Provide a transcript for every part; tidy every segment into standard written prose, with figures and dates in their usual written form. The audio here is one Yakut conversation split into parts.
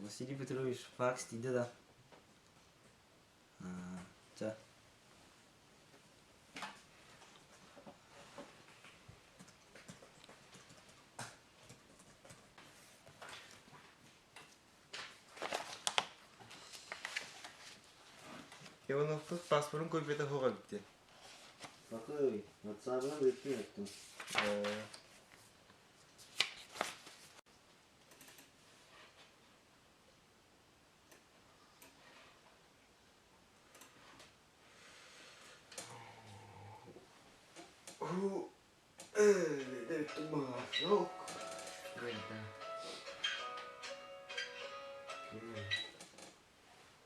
Василий Петрович факс тиийдэ да? Чэ. Ивановпут паспорын копията суох эбит дии. Бакый, ватсабынан ыыттын ыыттым. Ээ.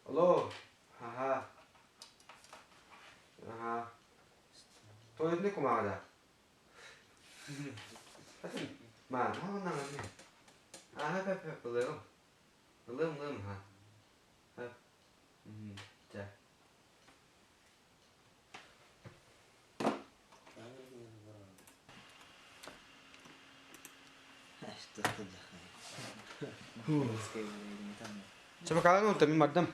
Алло, аха, аха. Туалетный кумаҕа Ма, Аха, пап, ылыам. Ылыам, ылыам, аха. Пап. Чэ. Чабакалан онто мин бардым.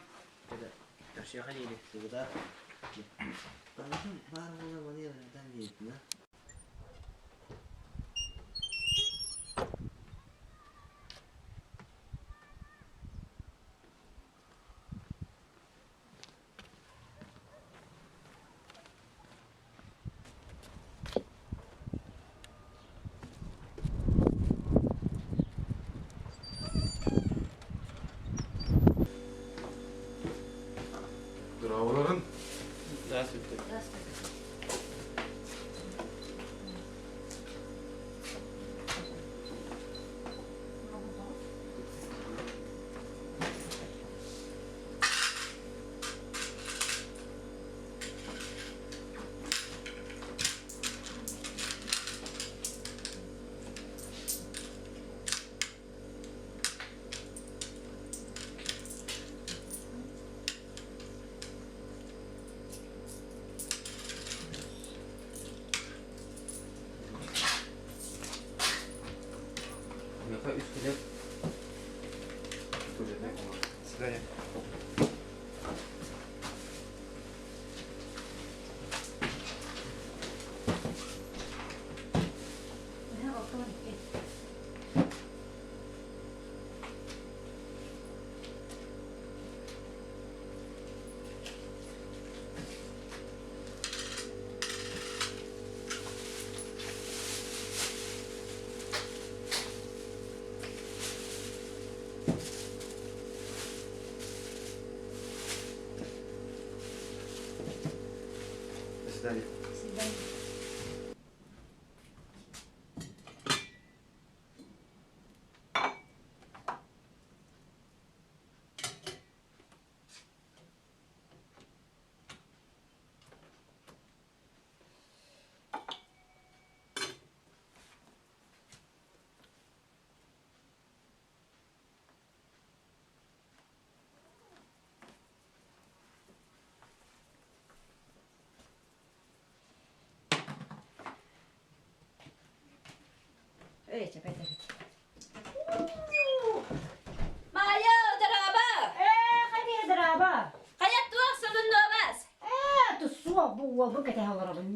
Дорооболорун. Здравствуйте. Миэхэ үс килиэп До свидания. До свидания. До свидания. Маайа, дорообо! Ээ, хайа дорообо! Хайа туох сонуннуобас? Ээ, туссуох бу уолбун кэтэһэ олоробун.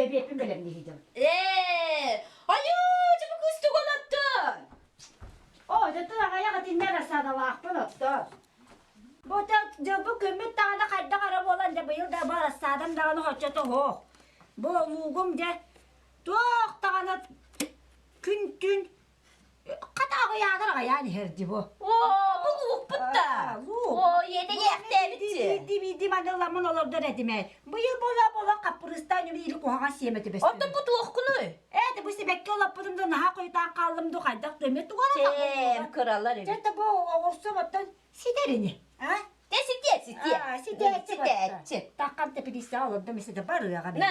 Эбиэппин бэлэмниһидим. Ээ, айуу, дьэ бу кыыс тугу олоттун? Оо, дьэ аҕайах итиннэ рассадалаахпын оттон. Бу дьылбы күммүт даҕаны хайдах эрэ буолан дьэ быйыл да бу рассадам даҕаны хоччото суох. Бу луугум дьэ туох даҕаны күн-түн Хата аҕыйаатар аҕыйаан иһэр дии бу. Оо, бу луукпут да. Луук. Оо, иэдэйээхтээбит Биирдии биирдии маныламмын олордор этим ээ. Быйыл буола буола хаппырыыстаан үмиили куһаҕан сиэмэ түбэстим. Оттон бу туохкунуй? Ээ, бу сибэкки олоппутум да наһаа хойутаан хааллым ду хайдах да эмиэ тугу Чэм, кыралар эбит. Дьэ, бу оҕурсум оттон ситэр ини. А? Те ситиэ, ситиэ. Ситээччи. Ситээччи. Таккам тэпилиистэҕэ олордум исэ да барыаҕа. На.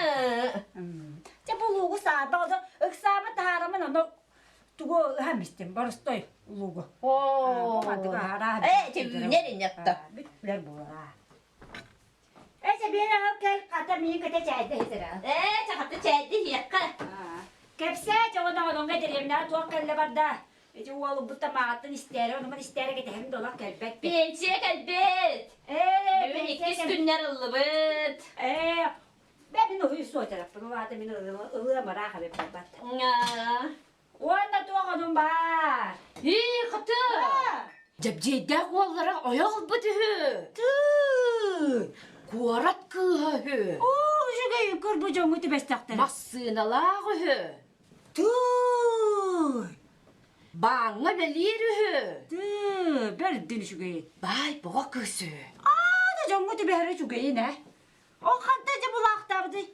Дьэ, бу луугу саарба оло ыксаабыт таһаарамын ону тугу ыһан истим боростой луугу. Оо. Ээ, Ээ, үүнэр иннетта. Бүттүлэр буолара. Ээ, сэбиэн аҕал кэл, хата миин көтө чээйдэ иһитэрэ. Ээ, чахата чээйдэ иһиэххэ. Кэпсээ, чоҕун оҕонуҥҥа дэриэбинэҕэ туох кэллэ барда? Ити уолбут тамаҕыттан истээри, онуман истээри кэтэһэн да олох кэлбэт. Пенсия кэлбит. Ээ, Бүгүн иккис күннэр ыллыбыт. Ээ, бэ мин уһуй суотараппын, ол аата мин ылыам ыраах эбит буолбат. Уонна туох онум баар? Ии, хаты! Дьэбдьиэйдээх уоллара ойох ылбыт үһү. Тыы! Куорат кыыһа үһү. Оо, үчүгэй көрбү дьоҥҥу түбэстэхтэрэ. Массыыналаах үһү. Тыы! Бааҥҥа үлэлиир үһү. Тыы, бэрдин үчүгэй. Баай боҕо кыыс үһү. Аа, да дьоҥҥо түбэһэрэ үчүгэйин ээ. Ол хантан дьэ булаахтаабытый?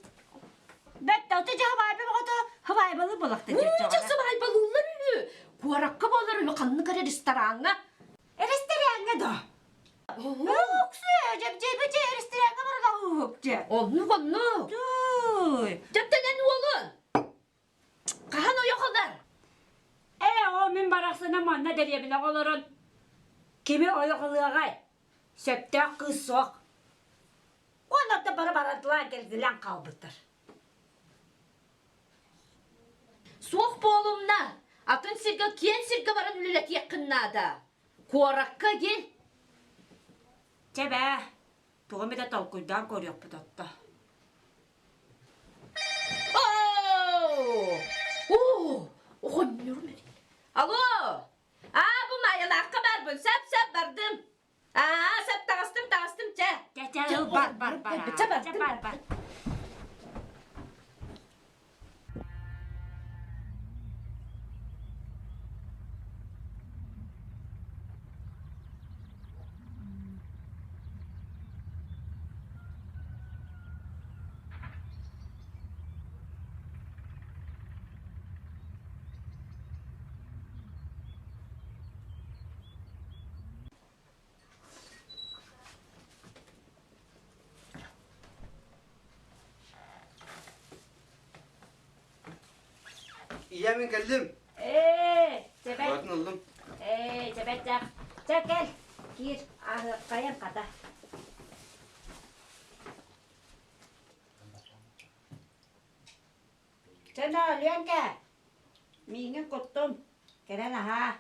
Бэттэ, ото дьэ хабаайба бөҕөтө хабаайбалыы булахта Дьэ сыбаайбалыыллар үһү. Куоракка буолар үһү ханнык эрэ рестораҥҥа. Рестораҥҥа да? Уксу, дьэбдьэйбит дьэ рестораҥҥа баралаһыһык дьэ. Оннук оннук. Тууй. Дьэптэнэн уолун. Хаһан ойох ылар? Ээ, оо, мин барахсана манна дэриэбинэҕэ олорон кими ойох ылыаҕай? Сөптөөх кыыс суох. Уонна бары барардылаан кэлгилээн хаалбыттар. Суох буолумна. Атын сиргэ киэн сиргэ баран үлэлэтиэххин наада. Куоракка кил. Чэ бээ, тугу эмэ да толкуйдаан көрүөхпүт отто. Оо! Оҕонньорум Алло! Аа, бу Майалаахха барбын. Сап-сап бардым. Аа, сап таҕыстым, таҕыстым, чэ. Чэ, чэ, ыл, бар, бар, бар. Чэ, бардым. Чэ, бар, бар. Ийэ мин кэллим. Ээ, чэбэт. Батын ыллым. Ээ, чэбэт дьах. Чэ кэл, киир, аһыаххайан хата. Чэ, ноо, Ленка, миигин куттум, кэлэн аһаа.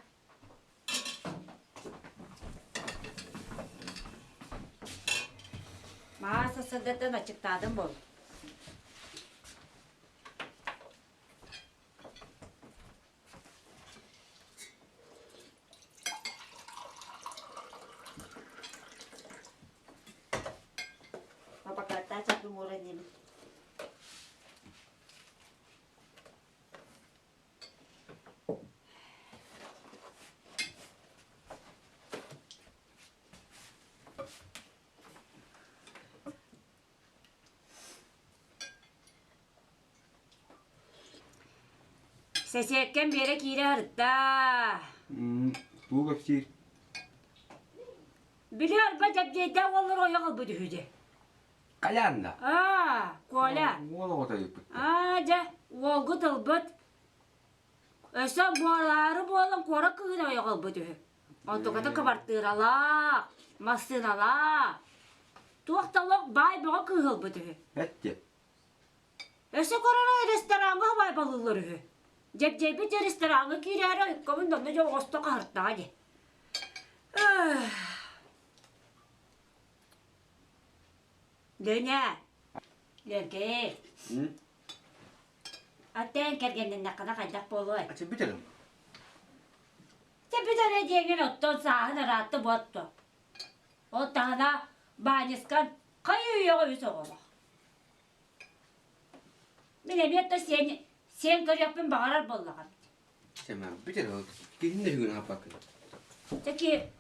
Маа сарсыардаттан аччыктаатым буол. Папа, чапым ууран Сэсиэккэм Биэрэ киирэ сырытта. Тугу кэпсиир? Били арба дьэбдиэйдээх уоллар ойох ылбыт үһү дии. Хайаан да? Аа, Коля. Уол оҕото ыйыппыт. Аа, дьэ, уолгут ылбыт. Өссө буолаары буолан куорат кыыһын ойох ылбыт үһү. Онтуката кыбартыыралаах, массыыналаах. Туох да олох баай бөҕө кыыһы ылбыт үһү. Эттэ. Өссө көрөрө рестораҥҥа хабайбалыыллар үһү. Дьэбдьэйбит рестораҥҥа киирээри ойуккабын да онно дьэ оҕосто хаһыртаҕа дии. Леня, Ленкэй, аттаан кэргэннэннэххинэ хайдах буолуой? Ача бүтэрим. Дьэ бүт эрэ диэҥҥин оттон сааһын ыраатта буотто. Ол таһына Баанньыскан хайы-үйэҕэ үс оҕолоох. Мин эмиэ да сиэн, сиэн көрүөхпүн баҕарар буоллаҕым. Сэмэ, бүтэр киһин да үгүн аһаппаккын. Чэки,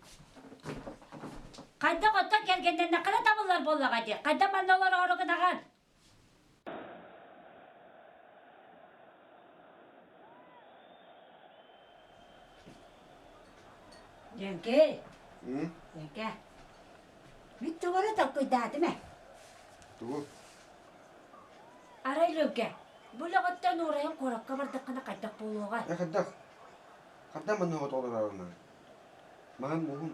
хайдах оттон кэргэннэннэххинэ табыллар буоллаҕа дии. Хайдах манна олороору гынаҕын? Дьэҥкэй, Дьэҥкэ, мин тугу эрэ толкуйдаатым ээ. Тугу? Арай Лүҥкэ, бу үлэҕиттэн уурайан куоракка бардаххына хайдах буолуоҕай? Э, хайдах? Хайдах манна оҕотоҕолороруна? Маһын муһун.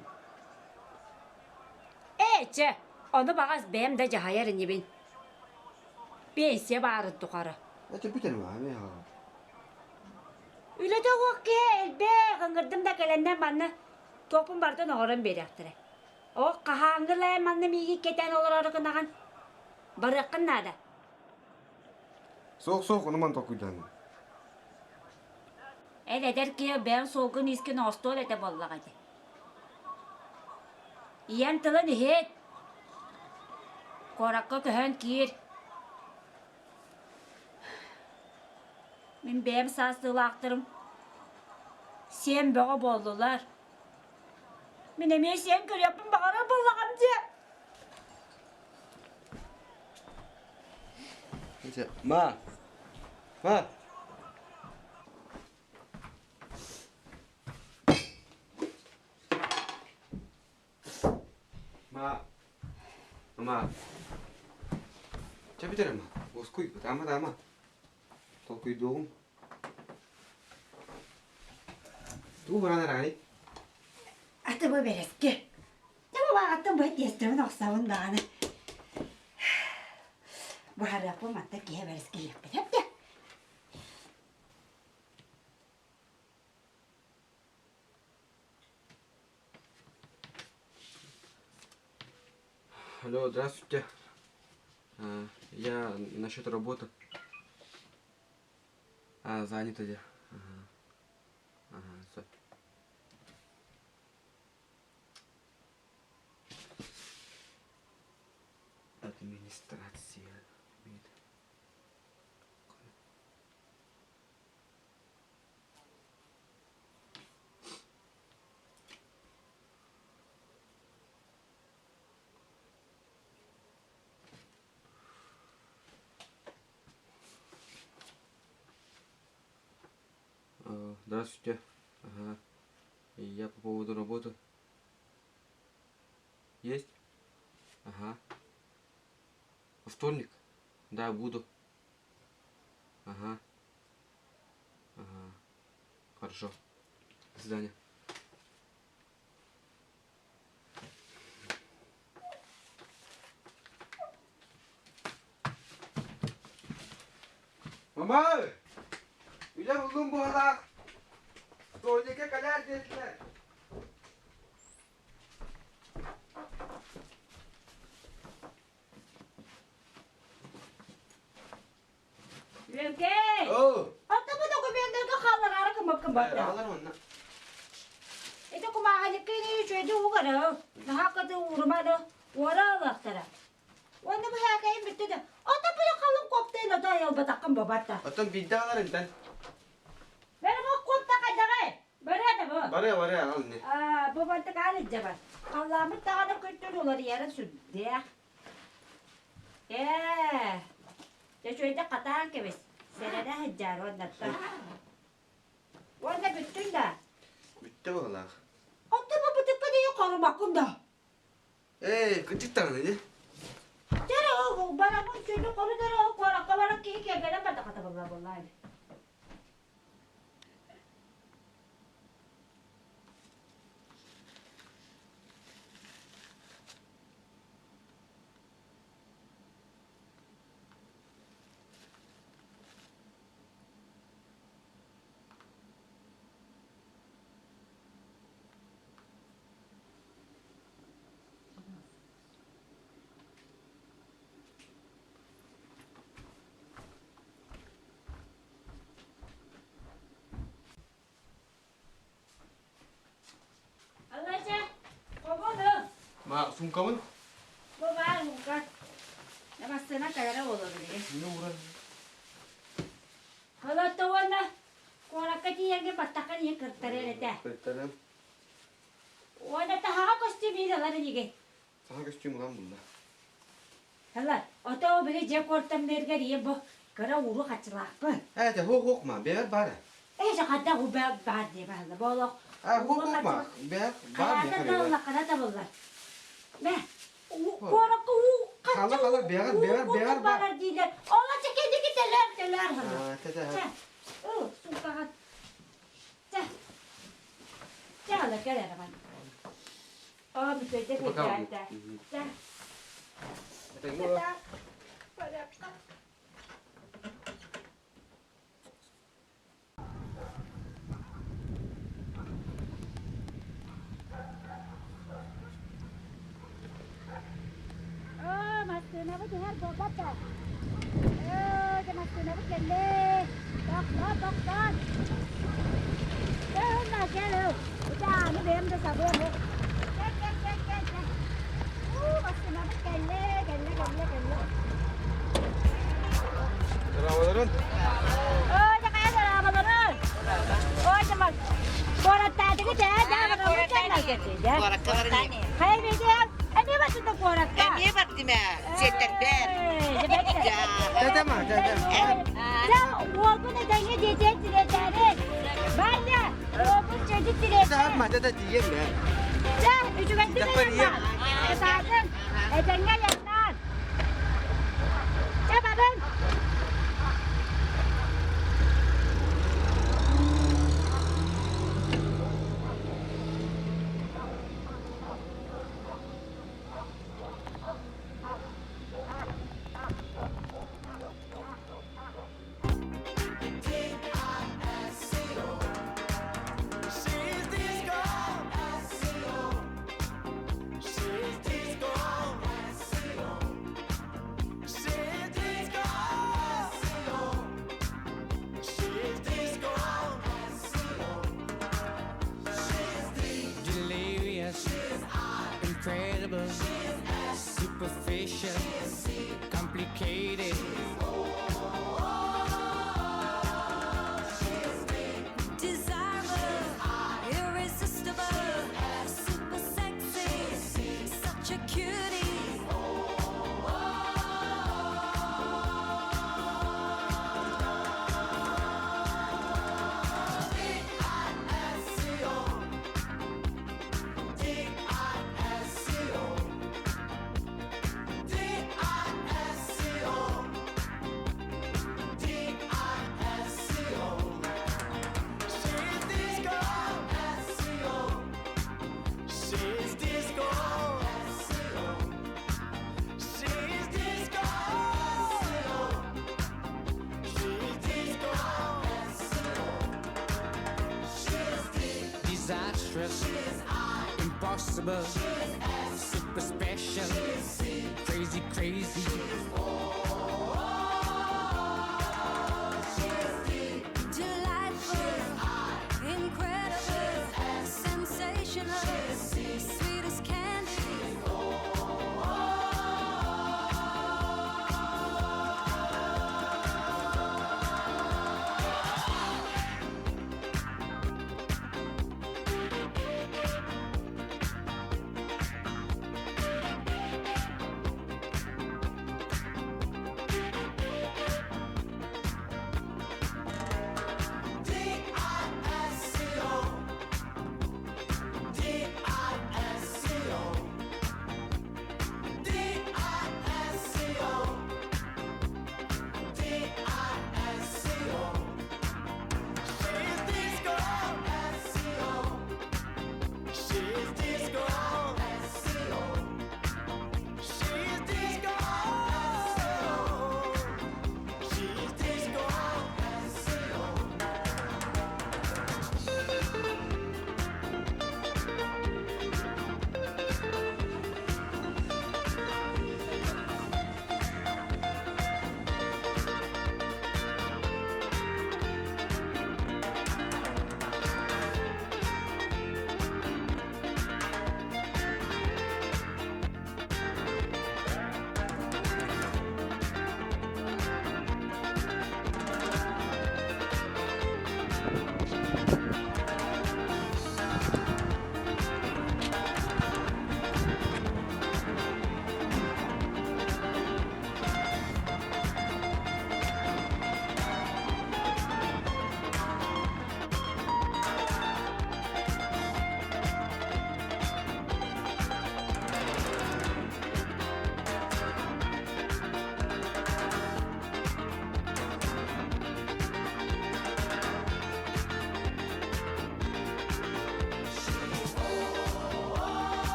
Ээ, чэ, ону баҕас бэйэм да дьаһайар инибин. Пенсия баарын тухары. Это бүтэр ма, Үлэтэ суох киһи элбэх, ыҥырдым да кэлэннэр манна туохпун барытын оҥорон биэриэхтэрэ. Оо, хаһааҥҥы манна миигин кэтээн олороору гынаҕын? Барыаххын наада. Суох, суох, ону ман толкуйдаанным. Эн эдэр киһи бэйэҥ суолгун-иискин оҥостуон этэ буоллаҕа дии. Ийэҥ тылын иһит. Куоракка көһөн киир. Мин бэйэм саастыылаахтарым сиэн бөҕө буоллулар. Мин эмиэ сиэн көрүөхпүн баҕарар буоллаҕым дии. Ма! Ма! Ма! Ма! Чэ бүтэр ама. Уоскуй, ытаама ытаама. Толкуйдуоҕум. Тугу баран эрээний? Аты бу бэрэски. Дьэ бу баҕаттан бу тиэстэбин охсабын даҕаны. Буһарыахпын манта киһи бэрэски иэппит эптэ. Алло, здравствуйте. Я насчет работы. А, занята я. Ага. Ага, все. Администрация. Здравствуйте. Ага. Я по поводу работы. Есть? Ага. Во вторник? Да, буду. Ага. Ага. Хорошо. До свидания. Мама! Үлэ буллум буолаах. Вторникка кэлээр диэтилэр. Лөкей! Оо! Ата бу документарга хааллараары кымыккын барда. Аҕалар манна. Ити кумааҕынньыкка ини үчүгэйдик угары. Наһаа кыты уурума да уора ылыахтара. Уонна бу һээкэйим бүттэ да. Ата бу халыҥ коптайын ото айылбатаххын бабатта. Оттон биирдэ аҕалар интэн. Бары бу копта хайдаҕай? Бары да бу. Бары бары аҕал ини. Аа, бу бантык аан илдьэ бар. Халлааммыт даҕаны күттүн уларыйарын сүрдээх. Ээ, дьэ үчүгэйдик хатаан кэбис, сэрэнэ сылдьаар уоннаттан. Уонна бүттүн да? Бүттэ быһыылаах. Оттон бу бытыкка диэки хорумаккын да? Ээ, кырдьык даҕаны дии. Дьэ ол барабын сүүнү хорун эрэ ол куоракка баран киһи киэргэнэн бардахата буолла буоллаа эбит. Аллача, хобону. Ма, суумкабын? Бу баар муҥка. Массыына кэлэрэ буолуо билигин. Не уран. Холотто уонна куоракка тиийэргэ баттаххын ийэ кыртарар этэ. Кыртарым. Уонна таһаҕа көстүү биир ылар инигин. Саха көстүүм ылан булла. Ылар. Ото били дьиэ куортамныыргар ийэ бу кыра ууру хаччылаахпын. Ээ, те хуох хуох ма, бэйэр баар. Ээ, хадда у баар дии баһылла. Болох. Аа, хуох хуох ма, бэйэр баар Хараата да ыллаххына табыллар. Мэ, куоракка уу Хала хала бэйэр бэйэр бэйэр баар. Барар диилэр. Ола чекедики телер телер. Аа, те те. Чэ. Ыл, сумкаҕа. Чэ. Чэ, ала кэл эрэ бан. Оо, мүчөйдө кэккээтэ. Чэ. Порядка. буолбат да. Ээ, дьэ массыынабыт кэллэ. Тохтоо, тохтоо. Кэл, кэл, Ытааны бэйэм да сабыам. Кэл, кэл, кэл, кэл, кэл. Уу, массыынабыт кэллэ, кэллэ, кэллэ, кэллэ. Дорооболорун. Ой, дьэ хайа дорооболорун. Ой, дьэ мас. Куораттаатыгыт ээ, дьэ, Куоракка баран Хайа видео, эмиэ бардым куоракка. Эмиэ бардым ээ, сиэттэрбэр. Дедем а, дедем. Дьэ, уолбун этэҥҥэ диэтиэн тириэтээри. Ваня, уолбун чэйдик тириэтэ. Дедем, деде тиийем ээ. Дьэ, үчүгэйдик айаннаан. Кытаатын, этэҥҥэ айаннаан. Дьэ, бабын. Delirious, incredible, superficial, complicated. Desirable, irresistible, super sexy, such a cutie. Disastrous, impossible, super special, crazy, crazy. Delightful, incredible, sensational, sweet as candy.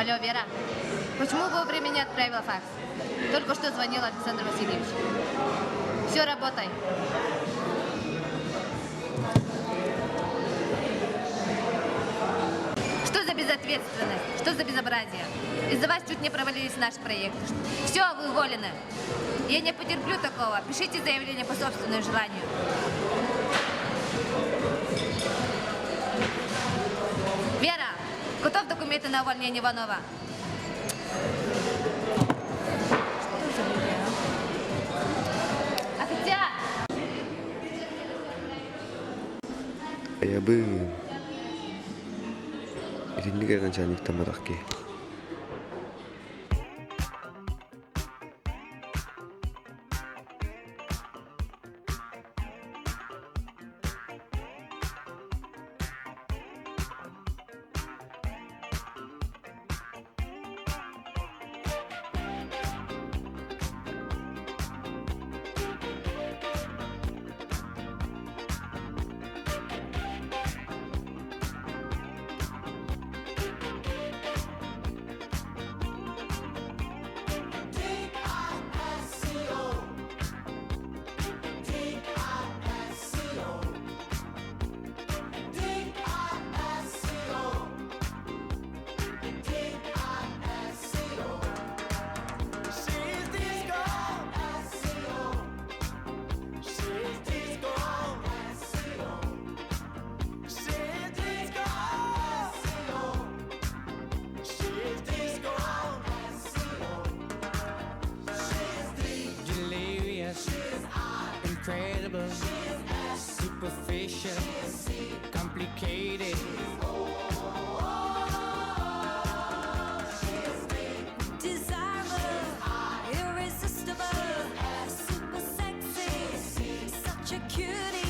Алло, Вера, почему вовремя не отправила факс? Только что звонил Александр Васильевич. Все, работай. Что за безответственность? Что за безобразие? Из-за вас чуть не провалились наш проект. Все, вы уволены. Я не потерплю такого. Пишите заявление по собственному желанию. Вера, готов документы на увольнение Иванова? Что за люди, а? А хотя... Айабыын. Итинник эрэ начальниктамматах киһи. Delirious, incredible, superficial, complicated. Desirable, irresistible, super sexy, such a cutie.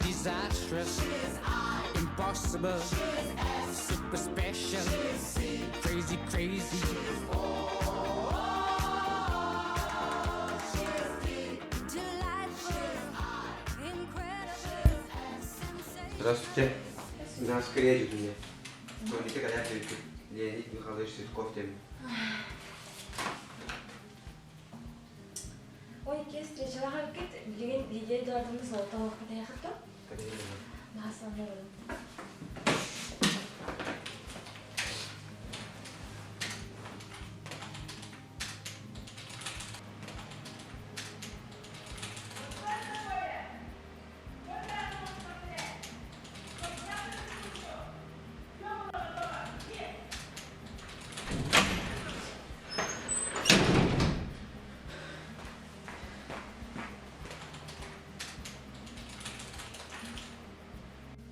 Disastrous, impossible, super special, crazy, crazy. Delightful, incredible, sensational. Здравствуйте. Нас скорее мне. Помните, когда Леонид Михайлович Цветков тем. Ой, кес встречалаха кит билигин Лидия Эдуардовна Золотова катаяхатто. Наасаннарын.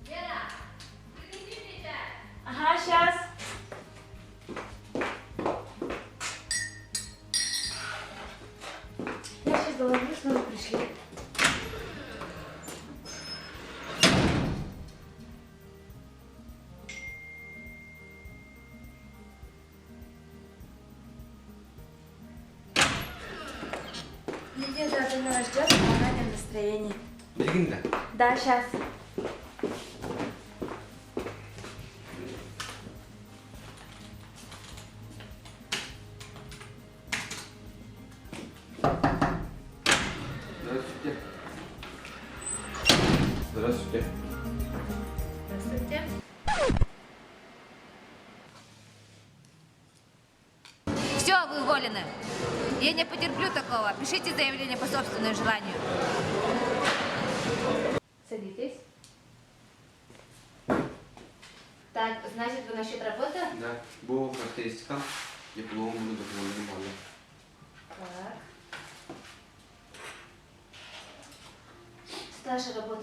Вера, принеси мне чай. Ага, сейчас. Я сейчас доложу, что вы пришли. Лидия Эдуардовна вас ждет, она не в настроении. Билигин да. Да, сейчас. Здравствуйте. Здравствуйте. Здравствуйте. Все, вы уволены. Я не потерплю такого. Пишите заявление по собственному желанию. Садитесь. Так, значит, вы насчет работы? Да. Бу характеристика диплом буду документым бааллар. Так.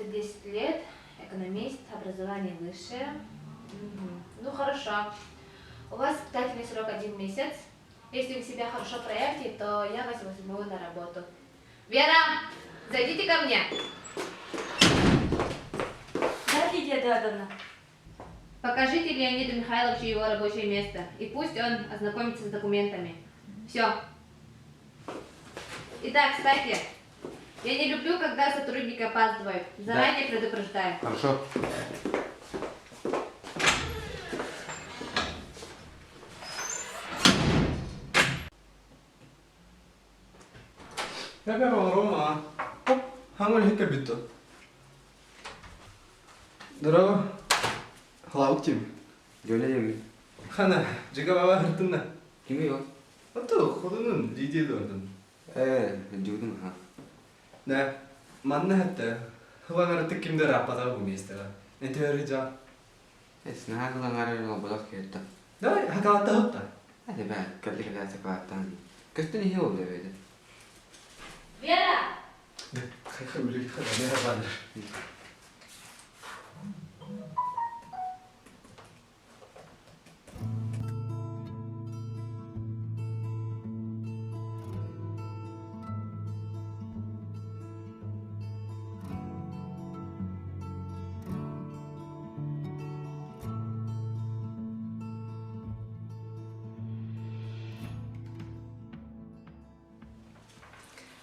Опыта 10 лет, экономист, образование высшее. Ну хорошо. У вас испытательный срок один месяц. Если вы себя хорошо проявите, то я вас возьму на работу. Вера, зайдите ко мне. Да, Лидия Эдуардовна. Покажите Леониду Михайловичу его рабочее место, и пусть он ознакомится с документами. Все. Итак, кстати, я не люблю, когда сотрудники опаздывают. Заранее предупреждаю. Хорошо. Рома, хаҥыл иһин кэлбит дуо? Здорово. Хлаук тим. Дьоля диэммин. Хана, дьига баба хыртынна. Кими ол? Ото холунун Лидия дордун. Ээ, дьудун аха. Да, манна хатта. Хылаңарытык кимдер аппатаа бу миэстэҕэ. Энтиһэр жа. Эс, наһаа кылаҥар олбодох киһитта. Давай, хакалатта хытта. Hadi be, кэлли кэлээ сакалааттаан. Көстөн иһи ол эбээдэ. Вера!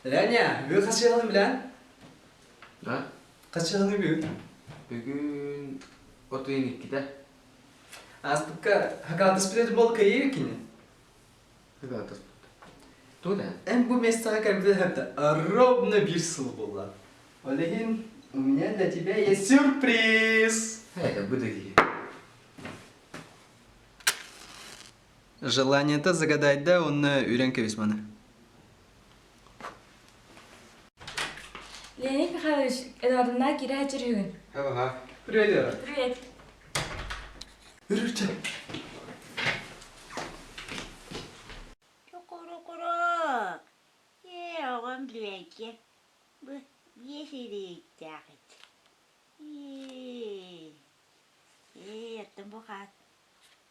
Леня, бүгүн хас чыһылын билэн? Да? Хас чыһылын бүгүн? Бүгүн отуйун иккитэ. Ааспыкка хакаатыспыт бол кайыы кини. Хакаатыспыт. Тугу да? Эн бу местоҕа кэлбитэ хатта ровно биир сыл буолла. Ол иһин у меня для тебя есть сюрприз. Это бу да киһи. Желание-то загадай да, онно үрэн кэбис маны. Леонид Михайлович, Эдуардовна киирэ сылдьар үһүгүн. Ха-ха. Привет, Вера. Привет. Үрүрчэ. Чукурукурук. Ээ, оҕом Лүөҥкэ, бу биэс илииттээх ит. Ээ, ээ, оттон бу хаат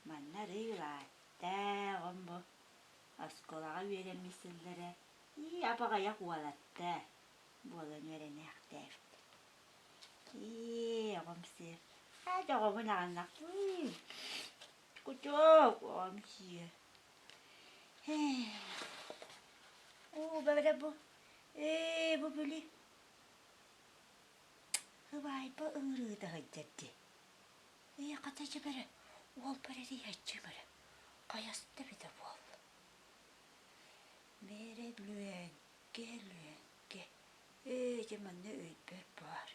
манна арыый улаатта, оҕом бу оскуолаҕа үөрэммит сыллара ии абаҕайах уолатта буолан үөрэнээхтээбит. Ии, оҕом сиэ, аа оҕобун аҕыннах кутуок оҕом сиэ. Оо, бэбэрэ бу, ээ, бу били Ыбаайба ыҥырыыта сылдьар дии. Ээ, хата дьэ бэрэ, уолбар эрийээччи бэрэ, хайаста эбитэ буолла. Бээрэ Лүөҥкэ, Лүөҥкэ, ээ, дьэ манна өйбөр баар.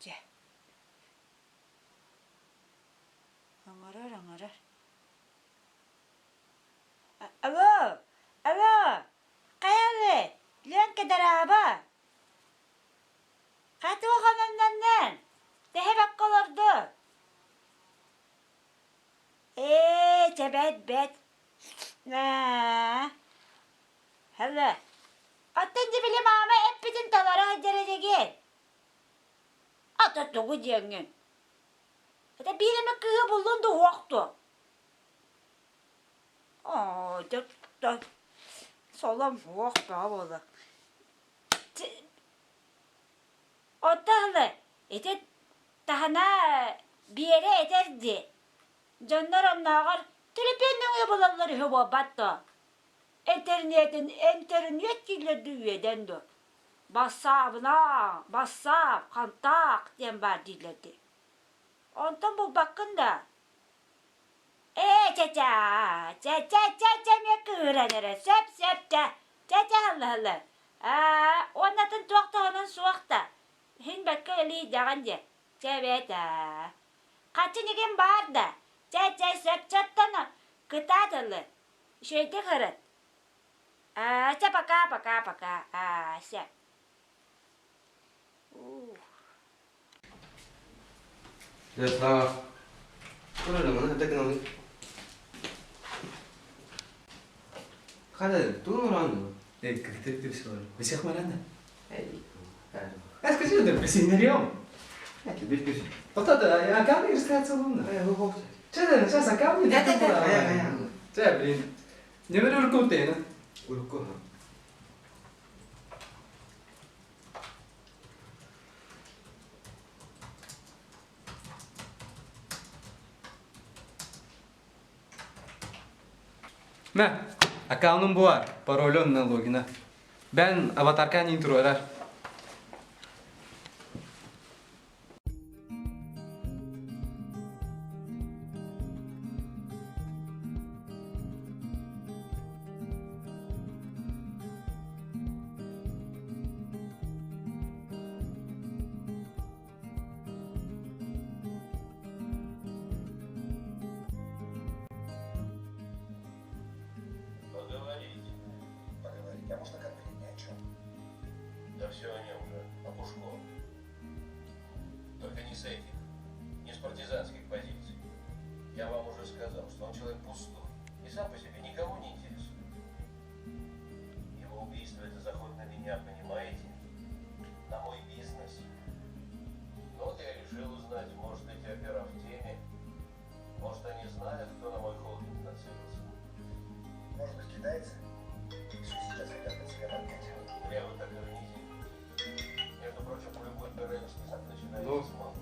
Дьэ Оҥорор, оҥорор. Алло, алло, хайалы, Ленка дорообо. Хатуох ононноннон, тэһэ бакка олорду. Ээ, чэ бэт, бэт. Аа, Алло. Оттон дьэ били маама эппитин толоро сылдьар этигин. Ата тугу диэҥҥин? Это биир эмэ кыыһы буллун да уох дуо? Оо, дьэ, солом уох бөҕө буолла. Оттон ити таһына Биэрэ этэр дии, дьоннор оннооҕор төлөпүөн нөҥүө булаллар үһү буолбат дуо? Интернетин интернет дииллэр дуу үөдэн дуо? Бассаабына, бассаап, хантаак диэн баар дииллэр дии. Онтон булбаккын да? Ээ, чэ-чэ, чэ-чэ-чэ-чэ эмиэ кыыһыран эрэ, сөп-сөп чэ, чэ-чэ һылла-һылла. Аа, уоннатын туох туһунан суох да, иһин бэркэ үлэлиийдэҕин диэ. Чэ эбээтэ. Хаччы нигин баар да, чэ-чэ сөп чоттон кытаат ылы. Үчүгэйдик ырыт. Аа, чэ пока, пока, пока. Аа, сөп. Дьэ, Слава. Тур маны хата гыналый. Хата, тугун ураан? Как ты все? Всех марана. Скажи, да присоединил. Вот это, а камни рассказывал. Че, сейчас а камни? Да, да, да. Че, блин. Не говорю руку ты, Урукку. На, аккаунтум буар, пароль на логина. Бен аватарка не турарар. Поговорить. Поговорить. А можно конкретнее о чем? Да все о нем же, о Пушко. Только не с этих, не с партизанских позиций. Я вам уже сказал, что он человек пустой и сам по себе никого не интересует. Его убийство – это заход на меня, понимаете? На мой бизнес. Ну вот я решил узнать, может, эти опера в теме, может, они знают, кто на мой холдинг нацелился. Может быть, китайцы? Все сейчас хотят на себя поднять. Зря вы так ироните. Между прочим, любой ПРНский начинается Ну, с малого.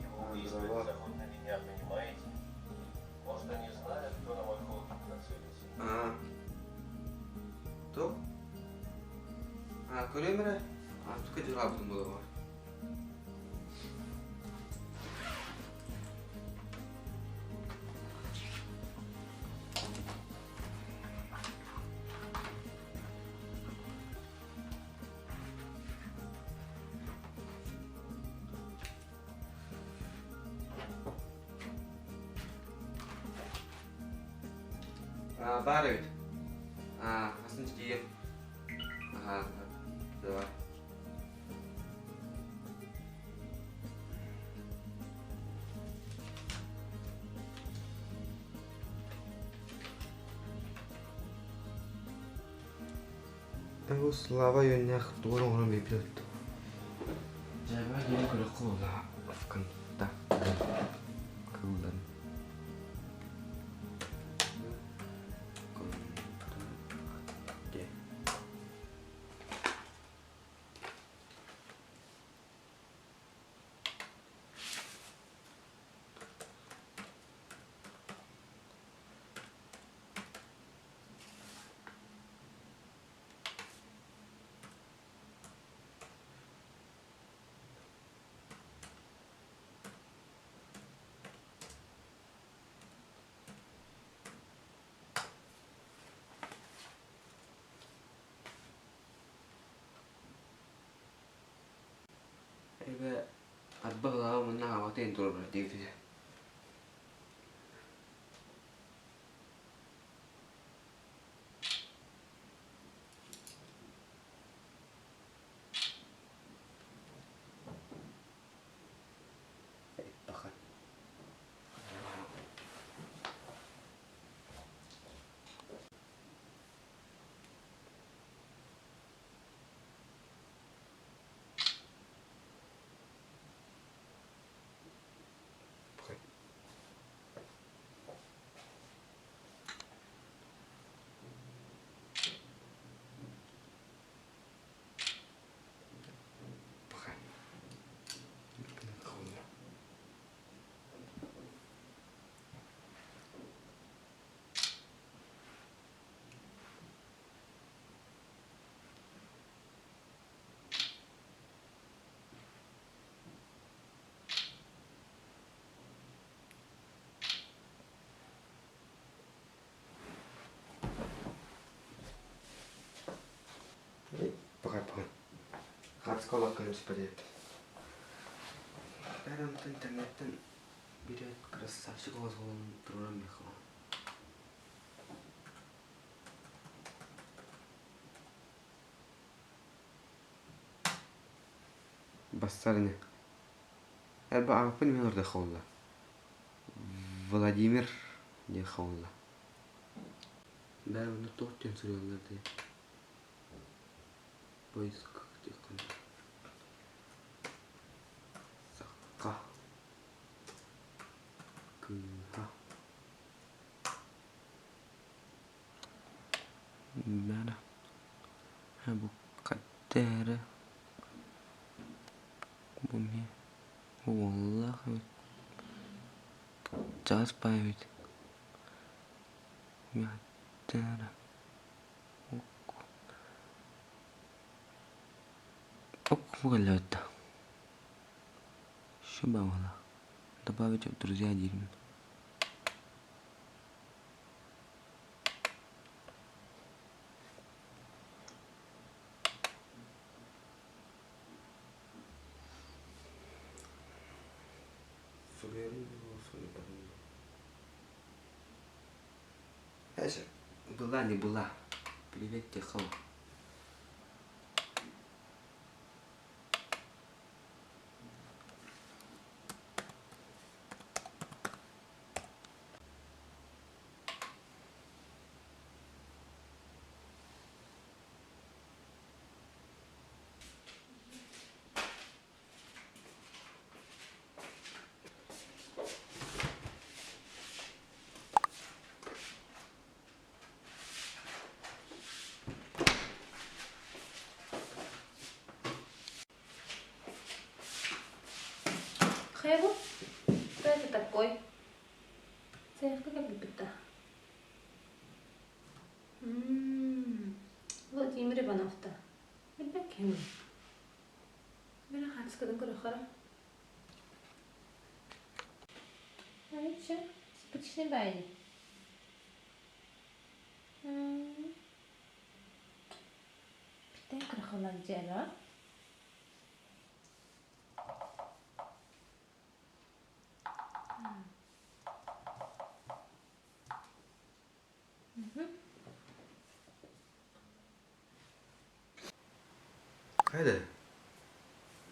Его убийство – это заход на меня, понимаете? Может, они знают, кто на мой холдинг нацелился. Аа. То? Аа, көрөм эрэ. Аа, тука дьылаабытым буолуо. Аа, баар эбит. Аа, атын тиийэн. Аа, давай. Бу Слава үөннээх тугун оҥорон биэрбит эбит Дьээбэ диэн көрөххө буолла ВКонтакте кыылларын ВКонтакте Эбэ арбах лааҕа манна аҕабатын туруорар диэбитэ. Баха. Баха. Пока, пока. Хапсколоккын түспэт Бәрі интернеттен берет красавчик оҕолорун туруоран миэхэ Бассар ини. Элбэх аҕаппын мин ордук буолла. Владимир диэххэ буолла. Бээ онно туох диэн суруйаллар дии. Поиск диэххин Саха кыыһа Мээнэ бу хайда эрэ бу эмиэ уоллаах эбит чаас баай эбит хайда эрэ Добавить в друзья диирмин. Была не была. Привет, Техова. Хайа бу? Кто это такой? Заявка как будто. Владимир Иванов-то. Билбэт киһим. Били хаачыскатын көрөххөрө. Айча, симпатичный баайы. Питтэн көрөххөлөр дьиэлэ. Хайда?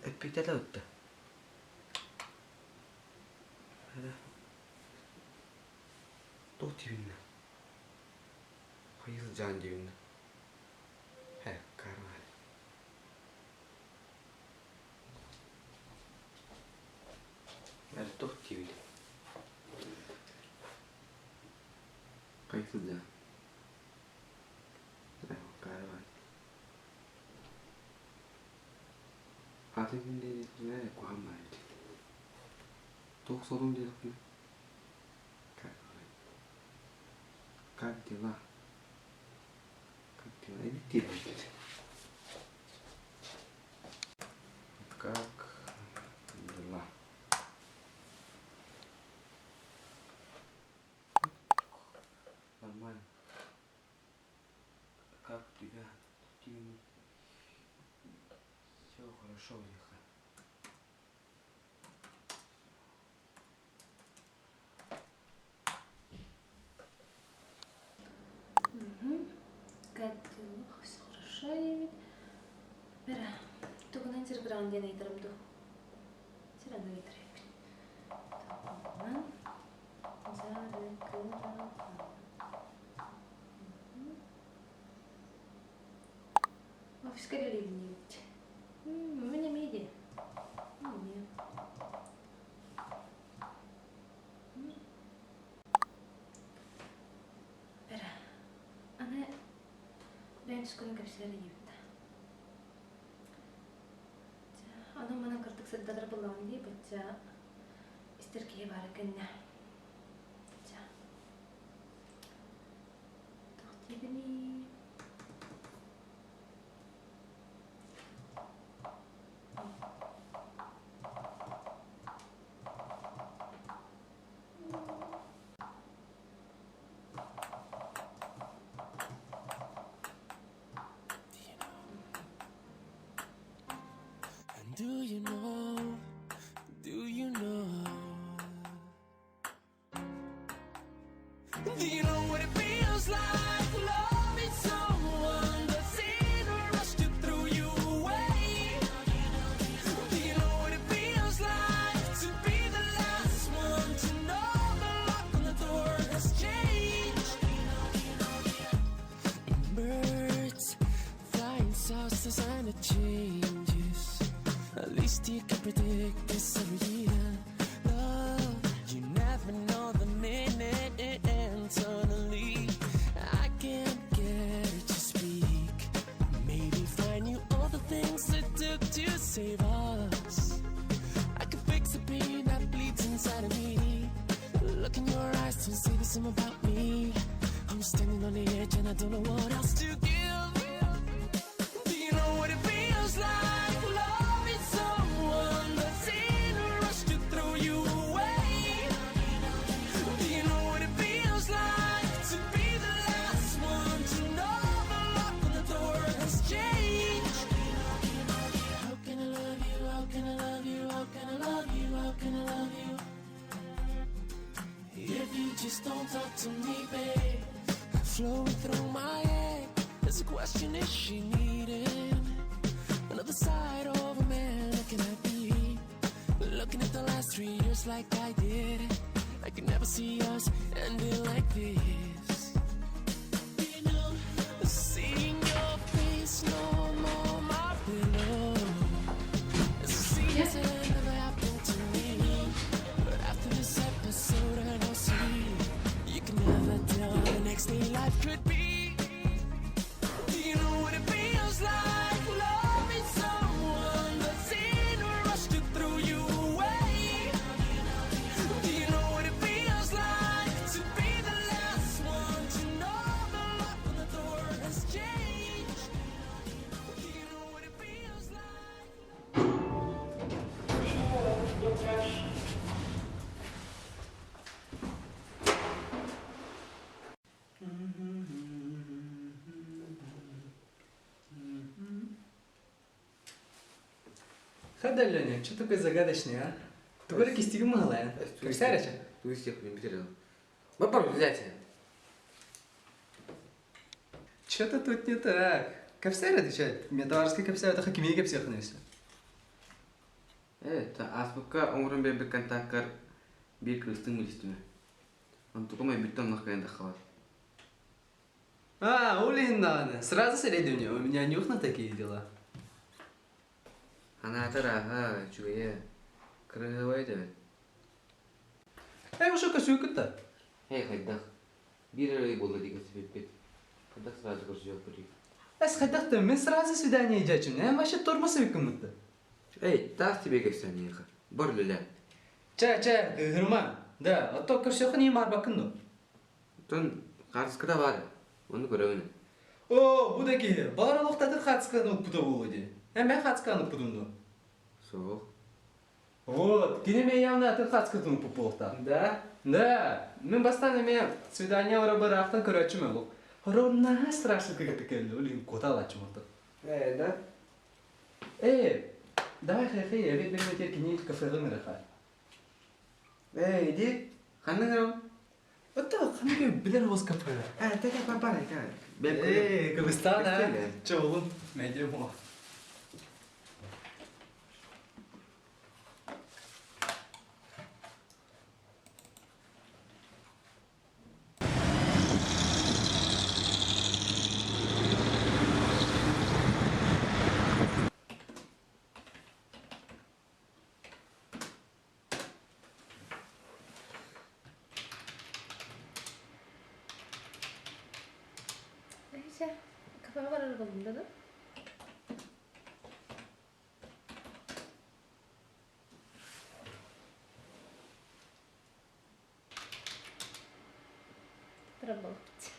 Эппитэ да Хайда? Туох диибиннэ? Хайыы сылдьаҕын диибиннэ? Һэ, карма. Эр туох диибин? Хайыы сылдьаҕын? Атын күн диэтэхпинэ куһаҕан баар эбит. Туох солун диэтэхпинэ Как дела? Как дела? Эбит диэбит. Как дела? Нормально. Как у тебя? Все хорошо у них. Как дела? Все хорошо диэбит. Бера, тугунан дьарыгыраҕын диэн ыйытарым дуу? Сир аны ыйытар эбиппин. Тугунан дьарыгыраҕын? Офиска үлэлиибин диэбит. Мин эмиэ дии. Эмиэ. Бера, аны бэйэм түскүнэн кэпсэтэр диэбит да. Аны манан кырдык сырдатар буоллаҕым дии, бачча истэр киһи баара кэннэ. Ча. Туох диибиний? And do you know, do you know? Do you know what it feels like loving someone that's in a rush to throw you away? Do you know what it feels like to be the last one to know the lock on the door has changed? Birds flying saucers and a eyes don't say the same about me. I'm standing on the edge and I don't know what else to give. Do you know what it feels like loving someone that's in a rush to throw you away? Do you know what it feels like to be the last one to know the lock on the door has changed? How can I love you? How can I love you? How can I love you? How can I love you? If you just don't talk to me, babe, flowing through my head. There's a question: Is she needing another side of a man looking at me? Looking at the last 3 years like I did. I could never see us ending like this. You know, seeing your face no more my pillow. It's a season never happened to me. But after this episode, I know see you can never tell how the next day life could be. Do you know what it feels like loving someone that's in a rush to throw you away? Do you know what it feels like to be the last one to know the lock on the door has changed? Do you know what it feels like? Хада, Леня, что такой загадочный, а? Ты говори, кистигим малая. Как сярача? Ту истех не потерял. Бапар взять. Что-то тут не так. Капсар отвечает. Метаварский капсар, это хакимей капсар все. Э, та аспыкка оңрон бер контакткар бир кырыстың билистиме. Онтукум эбиттен нах кайын тахалар. А, Улина, сразу среднюю, у меня нюх на такие дела. Анаатар аха үчүгэйэ. Кырыһыбай да. Эй, уже косюк-то. Эй, хайдах. Бир эрэ буолла дии кэпсэппиппит. Хайдах сразу көрсүөхпүтүй? Эс хайдах-то, мы сразу свидание идём, э, вообще тормоз кому-то. Эй, таас тебе кэпсээниэхэ. Бар үлэлээ. Чэ, чэ, гырма. Да, а то көрсөхөн не марбакын ну. Оттон хаартыската баар. Ону көрөбүн. О, бу да киһи, бар олохтаты хацканы укпута буолуо дии. Э, мен хацканы укпутум ну. Суох. Вот, кини мен явно атын хацкатын укпут буолуохтаах. Да? Да, мен бастан эме свидание барахтан көрөчүм ол. Хорона страшно как это олин коталачым орто. Э, да? Э, давай хай-хай, я ведь берме кини кафега нырыха. Э, иди. Ханна гырам? Это ханга билер воз кафе. Э, тэкэ папара, эка. Эй, Кыргызстан, а? Че, oğlum? Медиа мо. Neyse, kafama varar buldum dedim. Работать.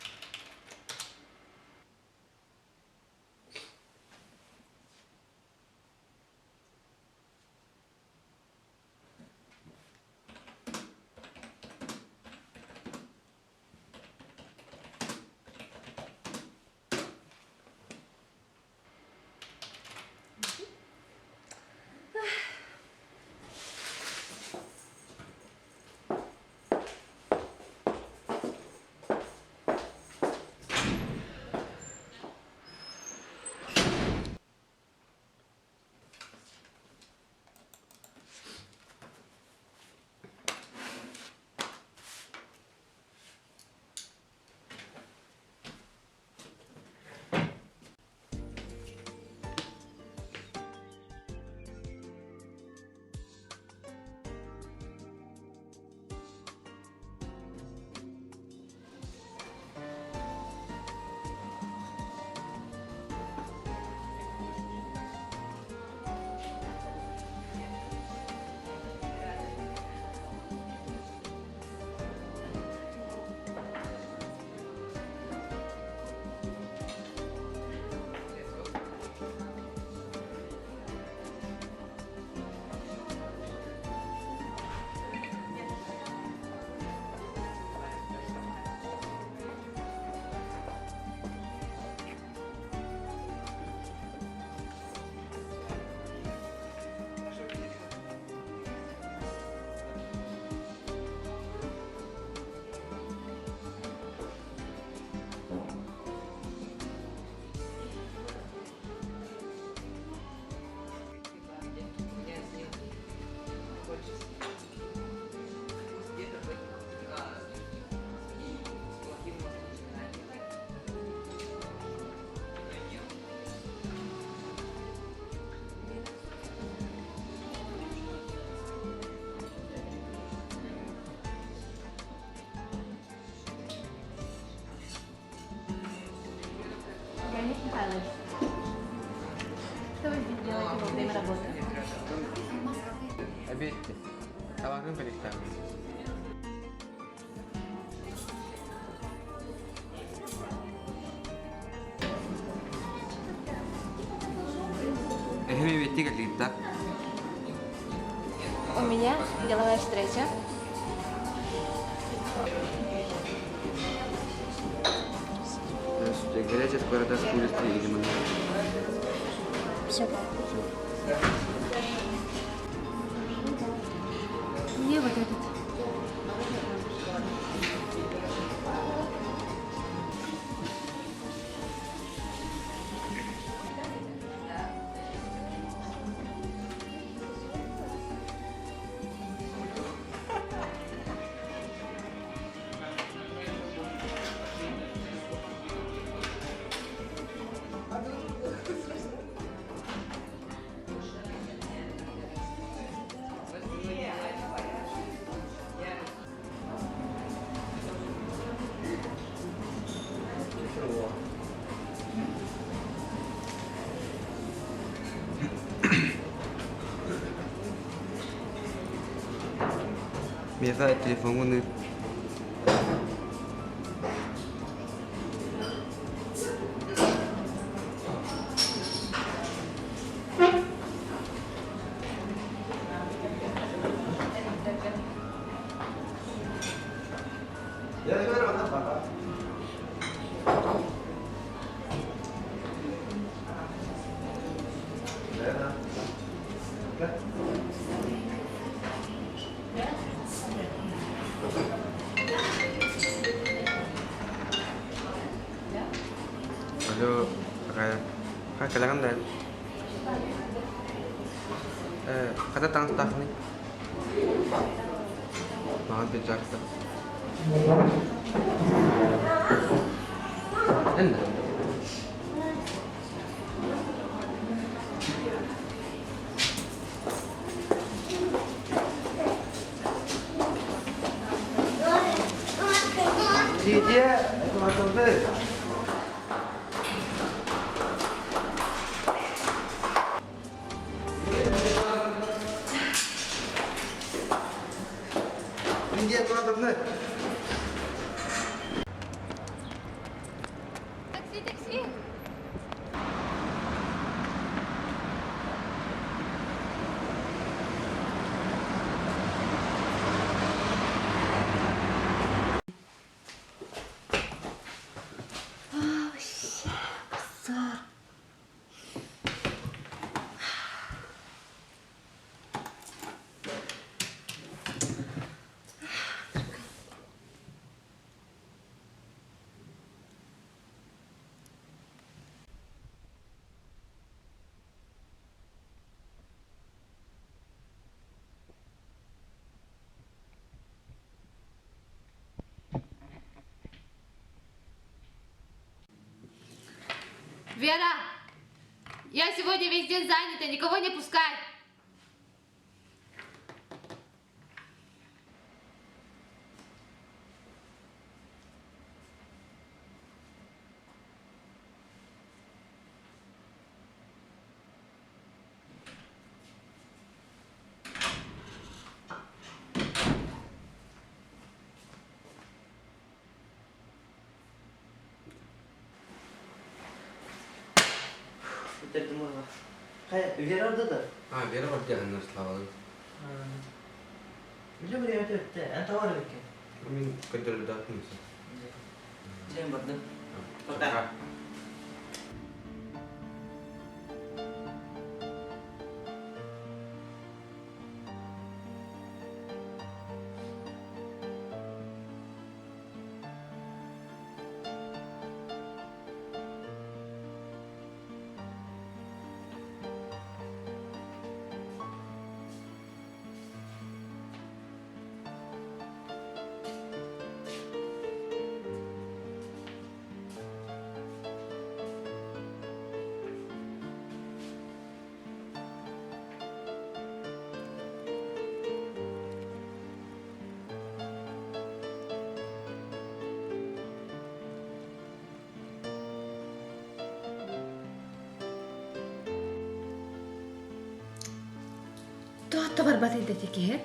устраивались? Что вы здесь делаете во время работы? Обедьте. Табаҕын бэлиэтэҕин. Эһэм эбиэттик кэллигит У меня деловая встреча. Здравствуйте. Горячая сковорода с курицей и лимоном. Все. Все. Мне вот этот. Миэхэ телефоҥҥун ыыт. Алло, Ха, кэлэҕин да? Э, хата таҥастааххыный? Маҕан пиджакта. Эн да? Лидия, это Лидия Эдуардовна. Такси, такси! Вера, я сегодня весь день занята, никого не пускай. Бүтэрдим уонна. Хайа, Вера орда да? А, Вера бар диэн Славалын. Үлэ бириэмэтэ бүттэ. Эн тоҕо эбиккин? Мин көрдөрүллээтим. Дьиэм бардым. Пока. барбатый да ити киһи?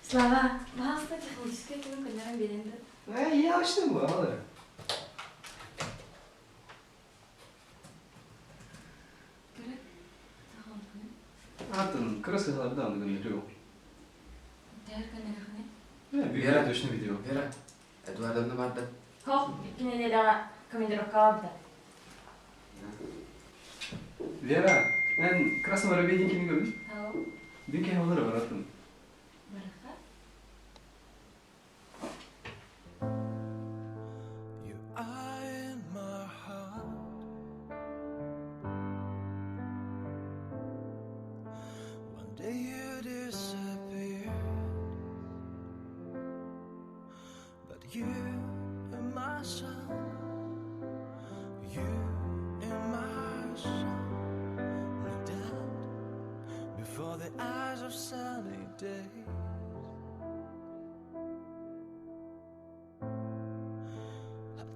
Слава, пожалуйста, технический өттүн көннөрөн биэрэн да. Э, я очно буолар. Атын, кыра сыһаларда аны гыннырыу. Вера точно видео. Вера, Эдуардовна барда. Хоп, икки неделяҕа командировкаҕа барда. Вера, эн Красный воробей диэн кими көрбүт? Бүн киһи олары баратын. Бараха? You are in my heart. One day you disappeared, but you and my soul, you and my soul, no doubt, before the eyes of sunny days.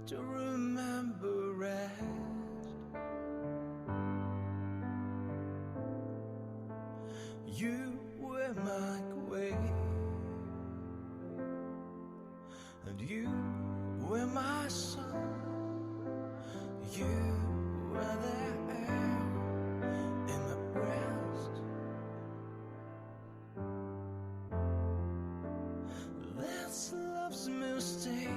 To remember rest. You were my queen, and you were my sun. You were the air in my breast. That's love's mistake.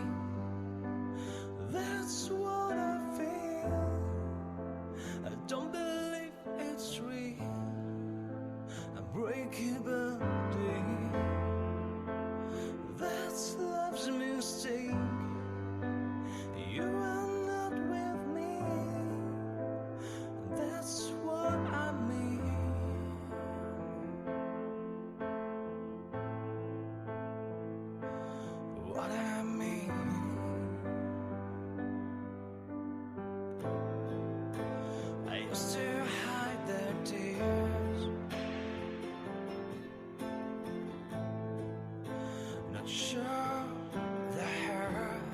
That's what I feel. I don't believe it's real. I'm breaking body. That's love's mistake. You are not with me. That's what I mean. What I mean. I used to hide their tears. Not sure the hurt.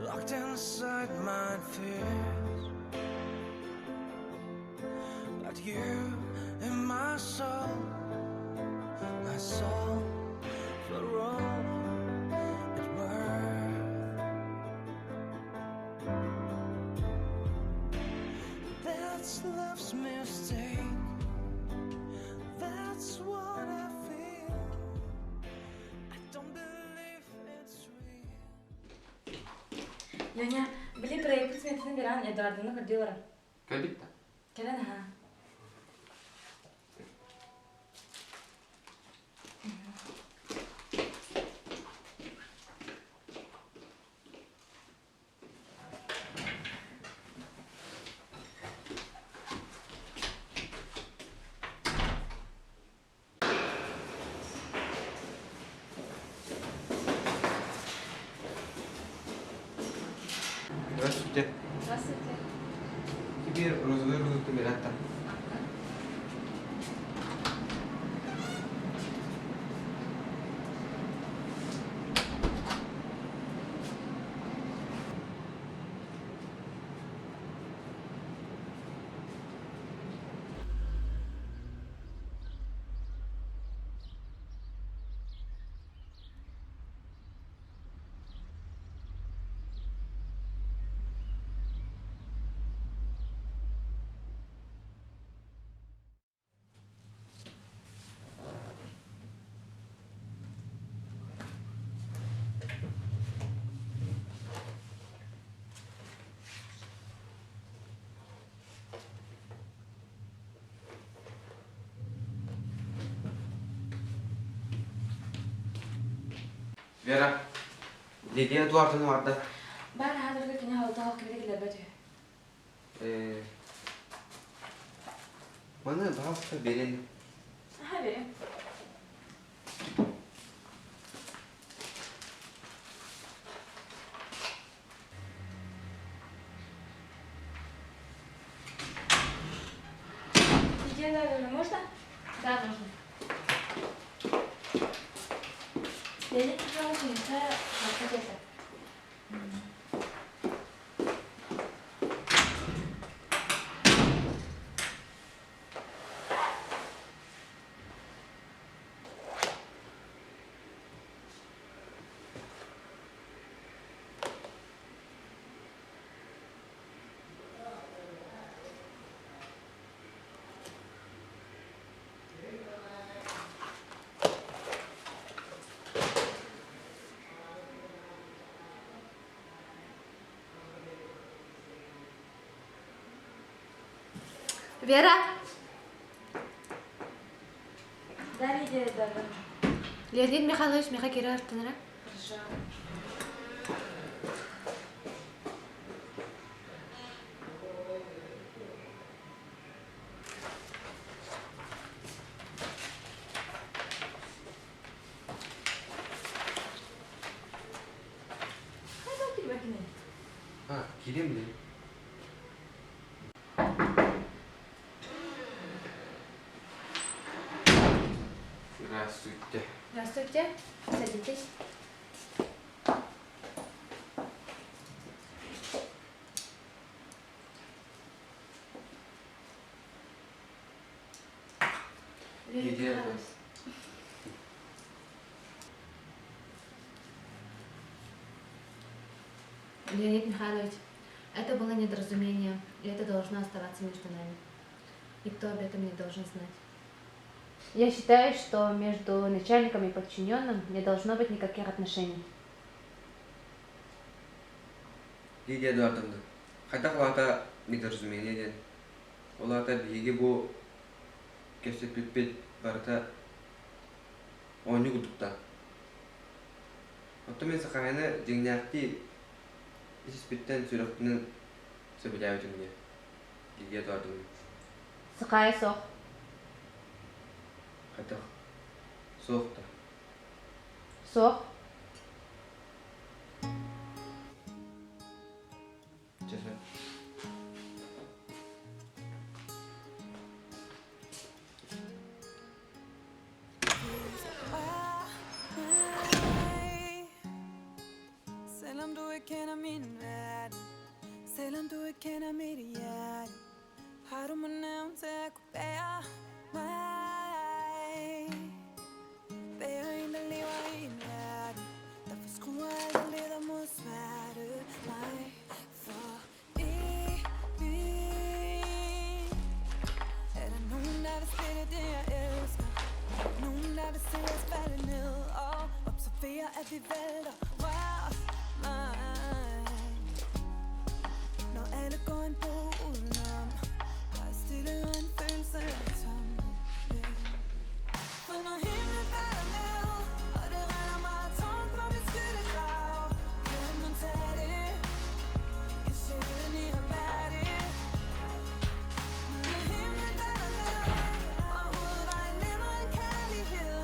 Locked inside my fears. But you in my soul for all it worth. That's love's mistake. That's what I feel. I don't believe it's real. Леня, били проект сметатын беран Эдуарданы көрдүү баран. Кэлбит да? Кэлэн аха. Здравствуйте. Здравствуйте. Теперь розовый розовый камерата. Вера, Лидия Эдуардовна барда. Баар аһаатарга кини холтоох кибитэ киллэрбэт үһү. Э, маны баҕаста берин. Аха берем. Лидия Эдуардовна, можно? Да, можно. Леонид Михайлович миэхэ хатта кэллэ. Вера! Да, Лидия Эдуардовна. Леонид Михайлович миэхэ киирэ артынара. Хорошо. Хайдах кирбэкиний? А, киирем билин. Здравствуйте. Здравствуйте. Садитесь. Леонид Лидия Михайлович. Леонид Михайлович, это было недоразумение, и это должно оставаться между нами. Никто об этом не должен знать. Я считаю, что между начальником и подчиненным не должно быть никаких отношений. Лидия Эдуардовна, хайдах улаата недоразумение диэн? Ол аата биһиги бу кэпсэппиппит барыта оонньуу курдуктаах. Оттон мин Сахаайаны дьиҥнээхтии ис-испиттэн сүрэхпинэн сөбүлээбитим диэн. Лидия Эдуардовна. Сахаайа суох. Хайдах? Суох да. Суох. Чэ сөп. Selvom du ikke kender min verden Selvom du ikke kender mit hjerte Har du mon evnen til at kunne bære mig Bære en, der lever i en verden Der forskruer alt og leder mod smerte Mig for evigt Er der nogen, der vil splitte det, jeg elsker? Nogen, der vil se os falde ned Og observere, at vi vælter Rør mig Når alle går en bro udenom Der er stille og en følelse af tomhed For når himlen falder ned Og det regner meget tungt på min skyttegrav Kan man tage det? Kan sjælen i ham bære det? Når himlen falder ned Og hovedvejen nemmere end kærlighed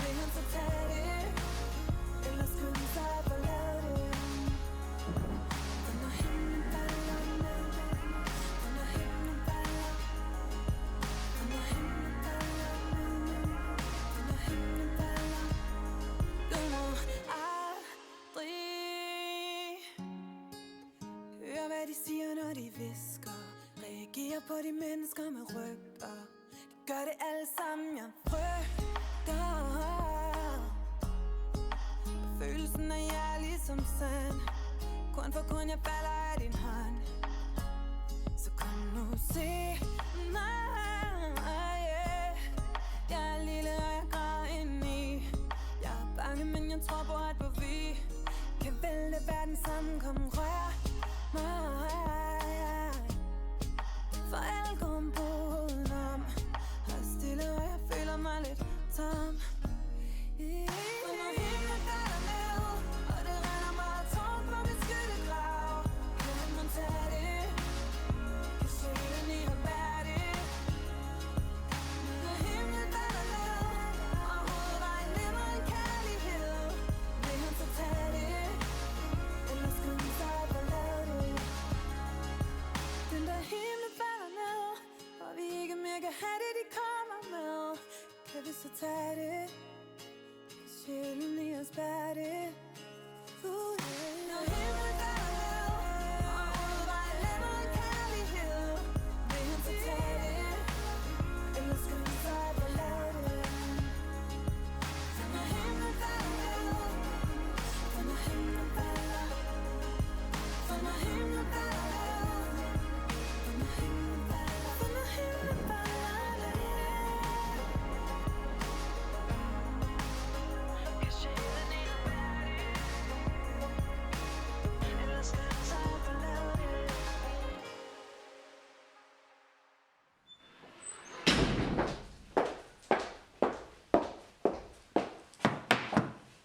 Vil han så tage det? Eller skynde sig at forlade det? For når himlen falder ned For når himlen falder For når himlen falder ned For når himlen falder Du må aldrig Hør hvad de siger når de hvisker Reagerer på de mennesker med rygter De gør det alle sammen, jeg frygter Følelsen af jeg er ligesom sand Korn for korn, jeg falder af din hånd Så kom nu, se mig yeah. Jeg er lille, og jeg græder indeni Jeg er bange, men jeg tror på, at på vi Kan vælte verden sammen, kom rør mig For alle går udenom Og stille, og jeg føler mig lidt tom For når himlen falder ned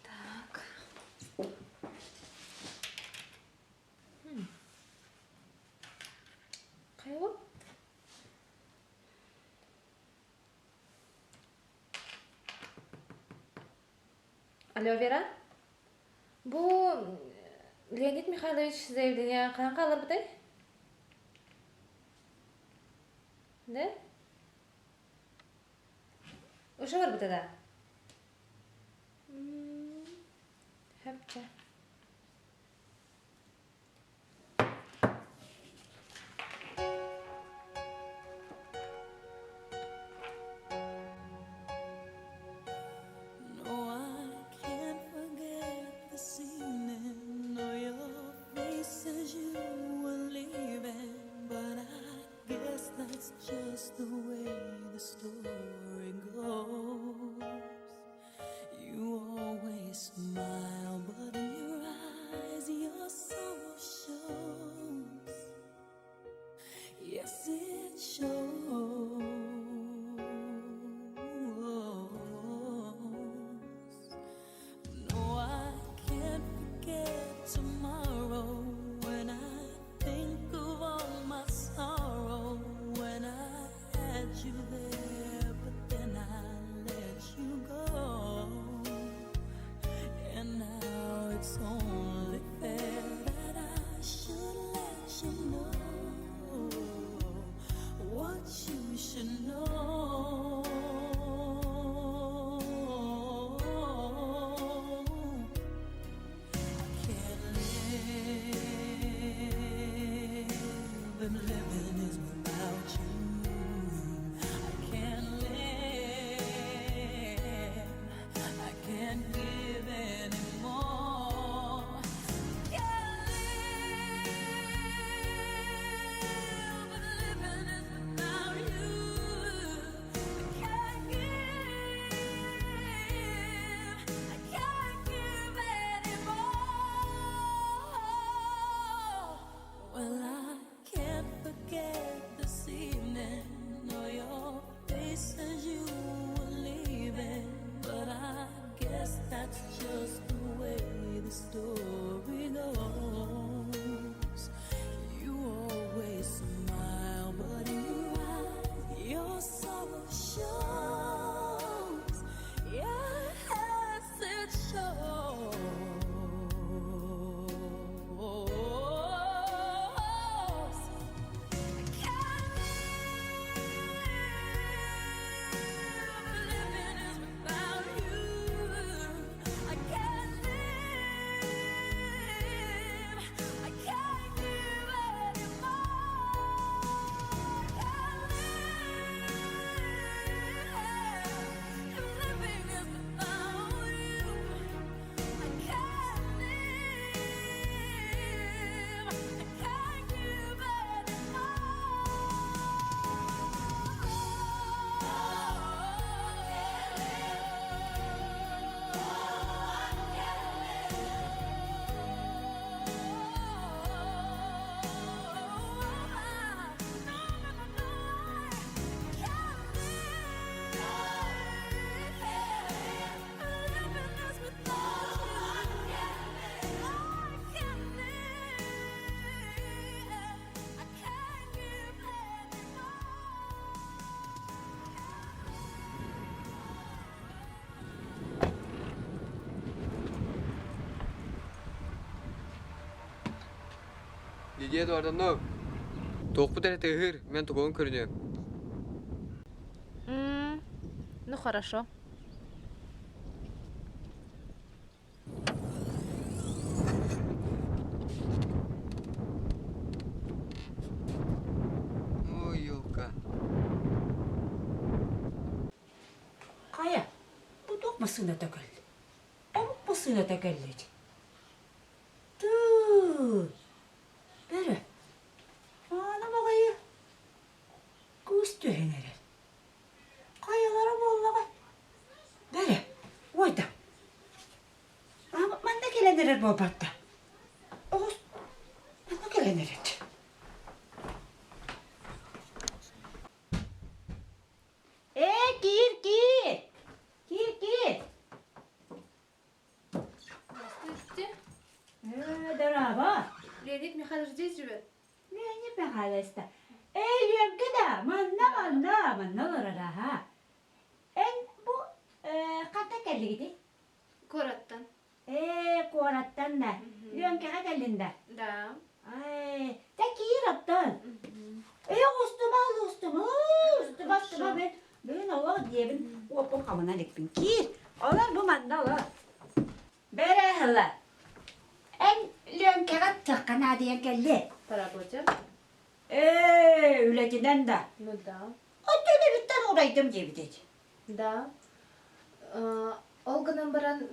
Так. Хайа Алло, Вера? Бу Леонид Михайлович заявление хаһан хаалларбытай? Да? Уже барбыта да? Хөпчө. No, I can't forget this evening or your face as you were leaving. But I guess that's just the way the story goes. You always smile, but in your eyes, your sorrow shows. Yes, it shows. No, I can't forget tomorrow when I think of all my sorrow when I had you there, but then I let you go. And now it's only fair that I should let you know what you should know. I can't live, and living is without you. I can't live, I can't give anymore. Can't live, but living is without you. I can't give, I can't give anymore. Well, I can't forget this evening or your face as you were leaving. But I guess that's just the way the story goes. You always smile, but in your eyes, your sorrow shows. Yes, it shows. I can't live, living is without you. I can't live, I can't give anymore. Can't live, living is without you. I can't live, I can't give Лидия Эдуардовна, туохпут эрэ тыаһыыр, мин тугун көрүнүөм. Ну хорошо. массыыната кэллэ. Омук массыыната кэллэ дии. Тыы, бөрө, аана баҕайы кыыс түһэн эрэр. Хайалара буоллаҕай? Бэрэ, уойда. Манна кэлэн эрэр буолбат да. Оҕус манна кэлэн эрэр. Ээ, киир, киир! Киир, киир! Здравствуйте. Ээ, дорообо. Леонид Михайлович здесь живет? Леонид Михайлович Ээ, Лүөҥкэ да, манна, манна, манна олорор, аха. Эн бу хантан кэллигитий? Куораттан. Ээ, куораттан да. Лүөҥкэҕэ кэллин да? Да. Ээ, тэ киир оттон. Ээ, устума, устума, устума, устума, мен бүгүн олох диэбин уоппун хамына иликпин. Киир, олор бу манна олор. Бэрэ ыла. Эн Лүөҥкэҕэ тахха наадыйан кэлли. По работе. Ээ, үлэтинэн да. Ну да. Оттон үлэбиттэн уурайдым диэбит ити. Да. Ол гынан баран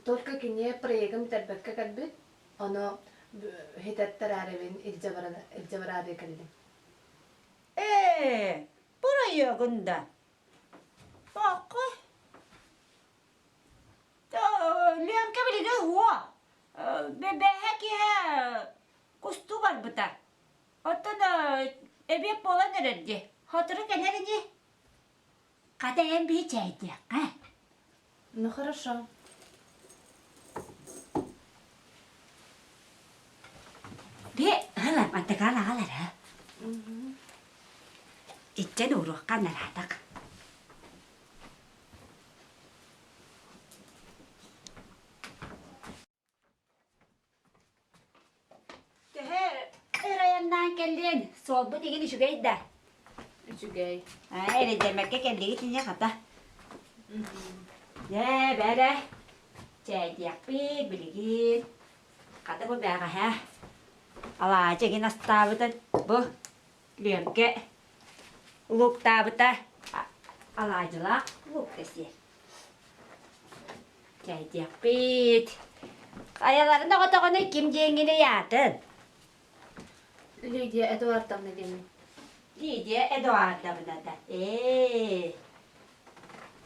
только кини проегын бүтэрбэккэ кэлбит. Ону хитэттэрээрибин илдьэ баран илдьэ бараары кэллим. Ээ, проегын да. Бакка. Ленка билигин уо. Бэбэһэ киһэ кустуу барбыта. Оттон эбиэт буолан эрэр дии. Сотору кэлэр ини. Хата эн биһи чээйдиэххэ. Ну хорошо. Би ылар мантыкаан аҕалар а. Иччэн ууруохха нараатах. Төһө өр айаннаан кэллиэн, суолбут игин үчүгэй да? Үчүгэй. Аа, эрэйдэммэккэ кэллигит ини хата. Дьэ, бэрэ, чээйдиэхпит билигин. Хата бу бэҕэһээ алаадьы игин астаабытын бу Лүөҥкэ лууктаабыта алаадьылаах луукка сиэр. Чэйдиэхпит. Хайаларын оҕотоҕуна ким диэҥҥиний аатын? Лидия Эдуардовна диэммин. Лидия Эдуардовна да. Ээ.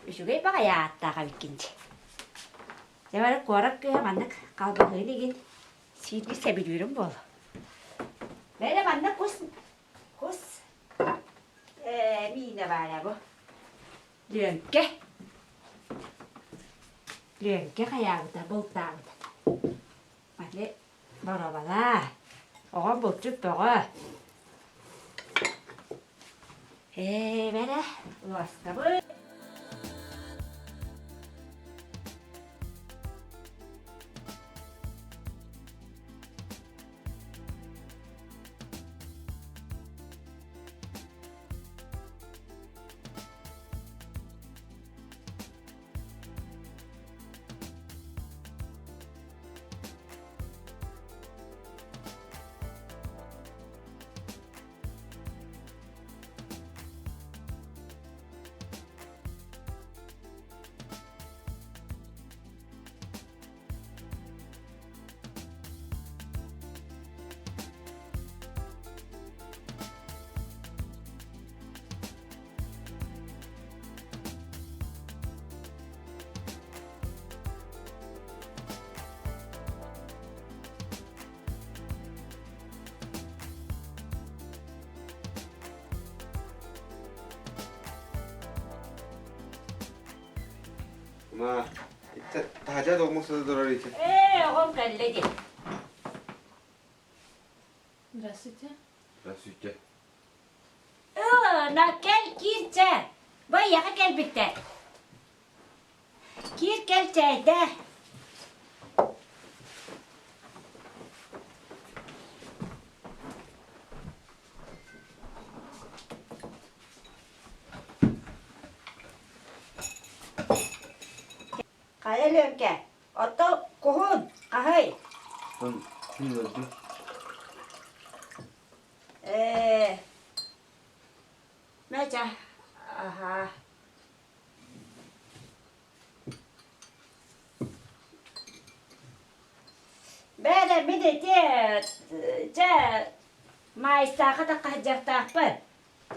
Үчүгэй баҕайы ааттаах эбиккин дии. Дьэ бары куорат кыыһа маннык халбаһыын игин сиирги сэбилүүрүм буолуо. Бэрэ манна кус кус миинэ баара бу. Лүөҥкэ. Лүөҥкэ хайаабыта, бултаабыта. Маны боробалаа. Оҕом булчут бөҕө. Ээ, бэрэ, луоскабыт. Ма, таһдьа долмус турар ити. Ээ, оҕом кэллэ дии. Здравствуйте. Здравствуйте. Ыы, на кэл киир чэ. Бу эйиэхэ кэлбиттэр. Киир кэл чээйдэ. Хайа Лүөҥкэ, ото куһун, хаһый? Күн өлдүм. Ээ, мэ чэ, аһаа. Мин ити чэ Маайыстаахха тахха сылдьыахтаахпын.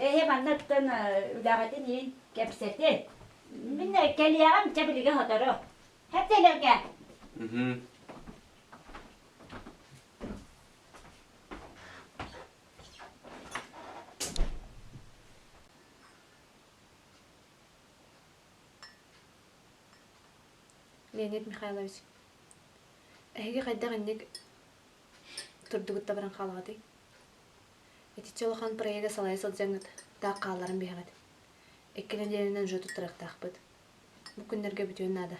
Эһи маннаттан үлэҕитин иһин кэпсэтин. Мин кэлиэҕим чэ билигин сотору. Хэптэлэргэ. Леонид Михайлович, эһиги хайдах инник турдугут да баран хаалаҕытый? Итиччэ улахан проега салайа сылдьаҥҥыт таах хаалларан биһэҕит. Икки нэдиэлэнэн уже туттарыахтаахпыт. Бу күннэргэ бүтүөн наада.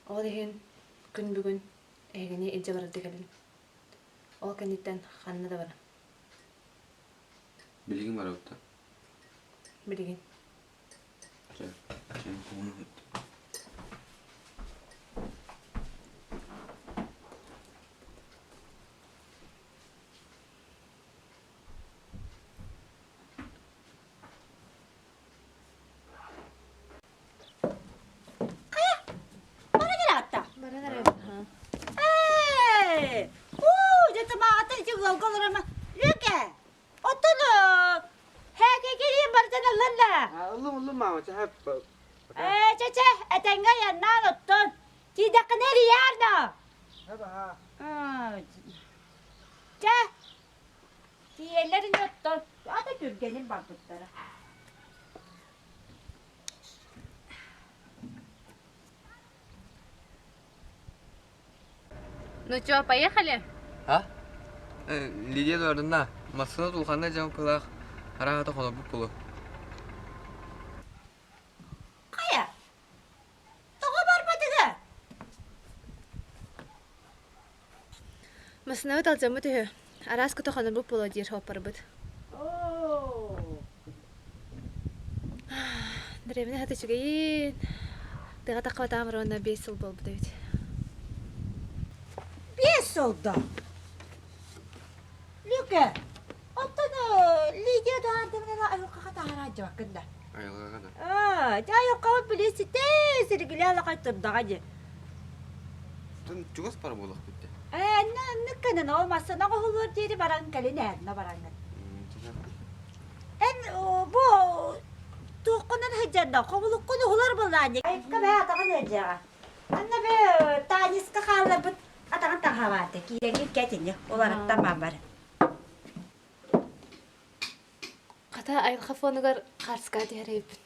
Ол иһин күн бүгүн эһигини илдьэ барарда кэллим. Ол кэнниттэн ханна да баран. Билигин барабыт да? Билигин. Чэ, чэ, Хайа, баран эрэ Баран эрэбин, ха. Ээ, уу, дьэ тымаҕата ити ыалга олоромо. Лүкэ, оттон һээкэкириин барытын ыллын да. Ыллым, ыллым, маама, чэ, Ээ, чэ, чэ, этэҥҥэ айаннаан оттон. Тиийдэххинэ эрийээр да. Чэ, тиийэллэрин оттон. Ата түргэнин барбыттара. Ну чё, поехали? А? Лидия Эдуардовна, массыына тулханна дьон пылаах арааһата хонорбут буолуо. Хайа, тоҕо барбатыга? Массыынабыт алдьаммыт үһү. Араас кута хонорбут буолуо диир суоппарбыт. Дэриэбинэ хата үчүгэйин. Тыаҕа таххыбатаҕым уонна 5 сыл буолбут эбит. 5 сыл да? Люка, оттон Лидия Эдуардовнаны айылҕаҕа таһараат дьабаккын да? Айылҕаҕа да? Аа, дьэ айылҕабыт били ситэ сиргилэ алахай турдаҕа дии. Оттон чугас пара буолуохпут дии. Ээ, оннук гынан ол массыына оҥоһуллуор диэри баран кэлин эһэннэ бараҥҥын. Эн бу туоххунан сылдьарда, хобулуккун уһулар буоллаан дии. Айыкка бээ атаҕын ыалдьыаҕа. Анна бээ Таниска хаалларбыт атаҕын таҥхабаата киирэҥҥин кэтини уларыттан бар. Хата айылҕа фонугар хаарска түһэр эбиппин.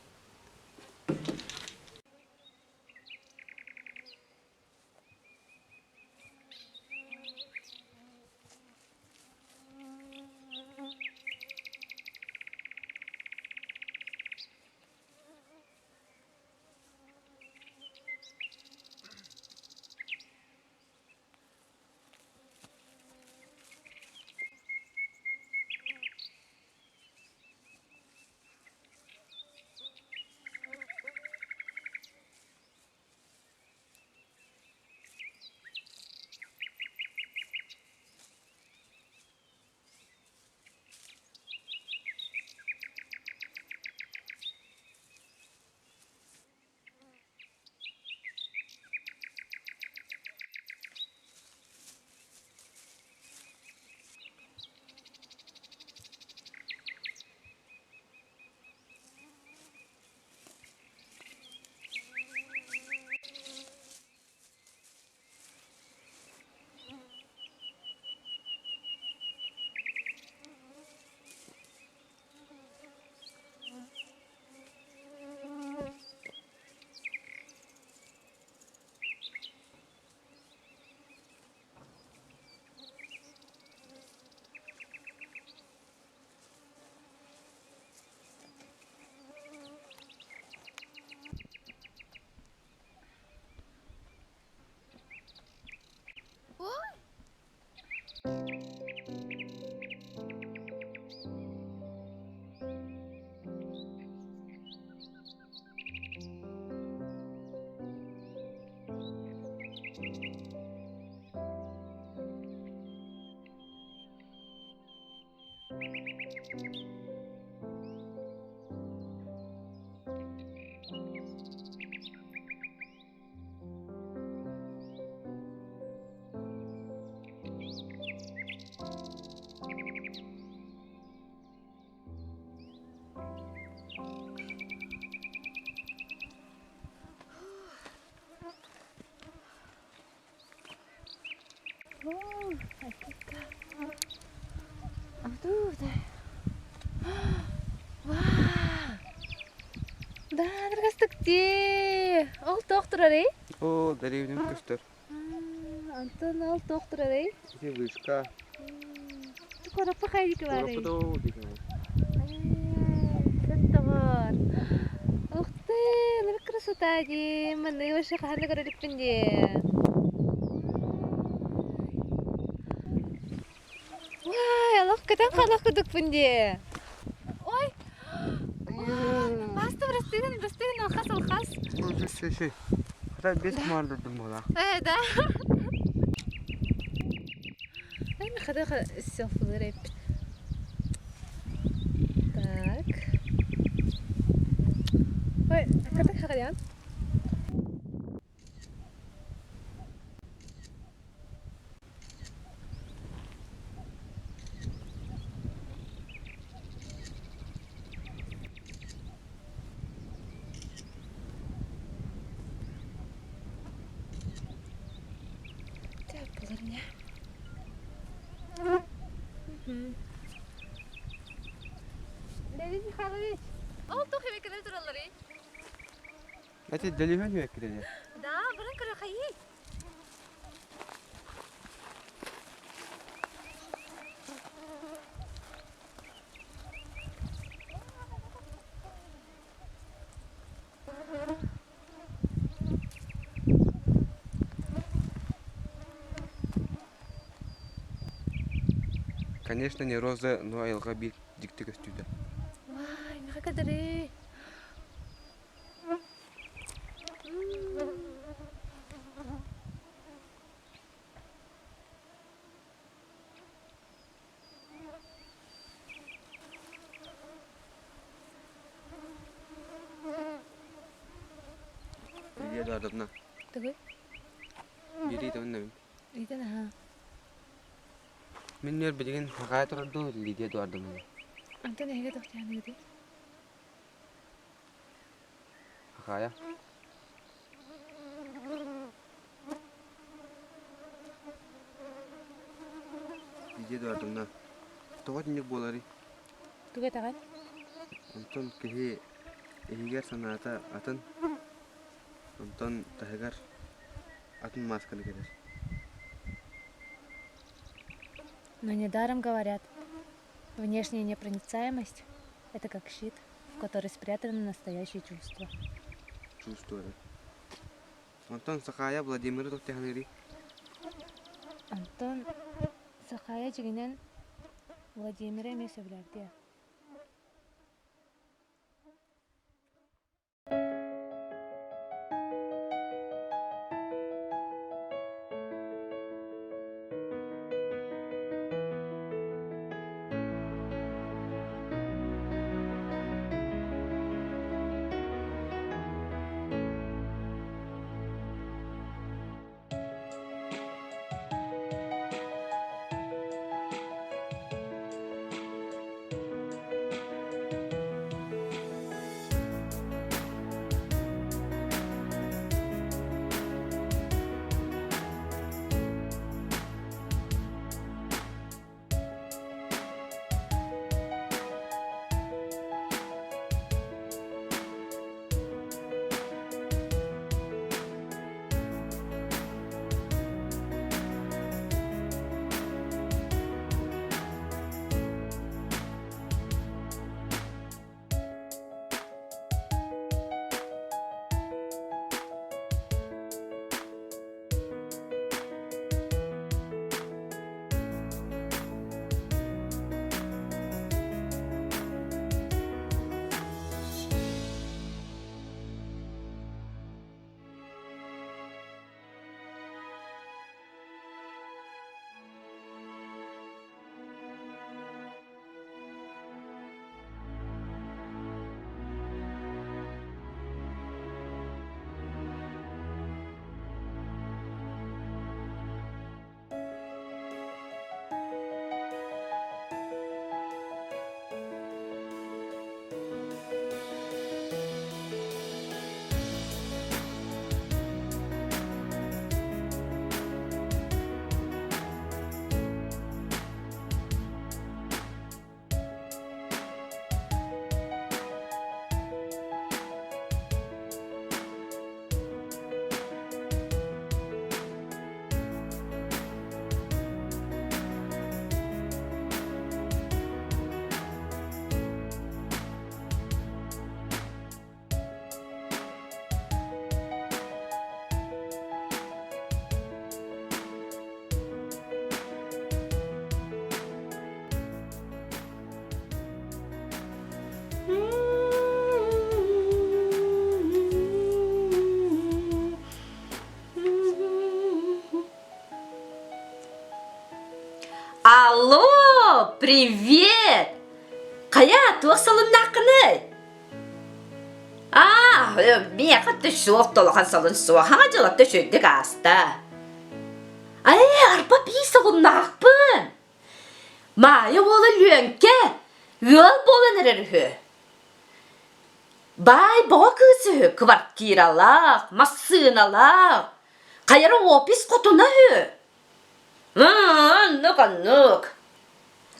Да, дыргастыкти. Ол тоқ турарый? О, дэриэбинэм көстөр. Антон ол тоқ турарый? Ити вышка. Кораппа хайдики барый? Кораппа да дикин. Саттоҕор. Ух ты, ну красота дии. Манны вообще хаһан да көрө иликпин дии. Уай, олох көтөн хаалах курдукпун дии. Ой! Баста бырастыгын, бырастыгын, алхас, алхас. Ши, ши. Хата бес кумаардырдым буола. Э, да. Ай, хата селфилер эппит. Так. Ой, хата хагаян. Булар не? Леонид Михайлович, ол тух эбекелер тураллары? Эти дэлиһэн үөккитэ Да, бұрын көрө хайы. Конечно, не роза, но айылҕа биир дьикти көстүүтэ. Вай, миха кадыры. Лидия Эдуардовна. Тугуй? Бири тонна. Ыйтан аха. Мин нөр билигин хакая турарду Лидия Эдуардовна. Антон эһиги тохтяныгыты. Хакая. Лидия Эдуардовна. Тоҕо итинник буоларый? Тугу этэҕин? Онтон киһи иһигэр санаата атын, онтон таһыгар атын маасканы кэтэр. Но недаром говорят, внешняя непроницаемость – это как щит, в который спрятаны настоящие чувства. Чувство Онтон Сахая Владимиры тохтеханыри. Антон Сахая дьиҥинэн Владимира эмиэ сөбүлээбитэ. Алло, привет! Хайа, туох салыннааххыный? Аа, миэхэ суох толохан салын суох, хаҥа дьылатта үчүгэйдик ааста. Ээ, арба бии салыннаахпын. Маайа уола Лүөҥкэ ыал буолан эрэр үһү. Баай боҕо кыыс үһү, квартиралаах, массыыналаах, хайара офис хотуна үһү. Оннук, оннук.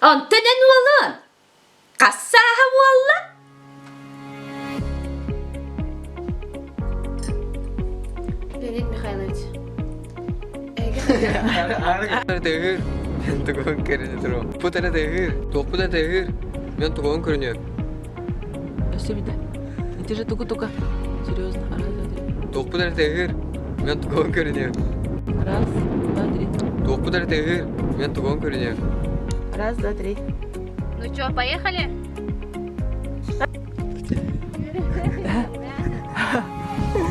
Онтон эн уолун хас сааһа буолла? Леонид Михайлович. Тыгыр, мен тугун көрүнө турум. Пут эрэ тыгыр, туохпут эрэ тыгыр, мен тугун көрүнүөм. Өссө биде. Ити же туку-тука. Серьезно, раз, два, три. Туохпут эрэ тыгыр, мен тугун көрүнүөм. Раз, два, три. Туохпут эрэ тыгыр, мен тугун көрүнүөм. Раз, два, три. Ну чё, поехали?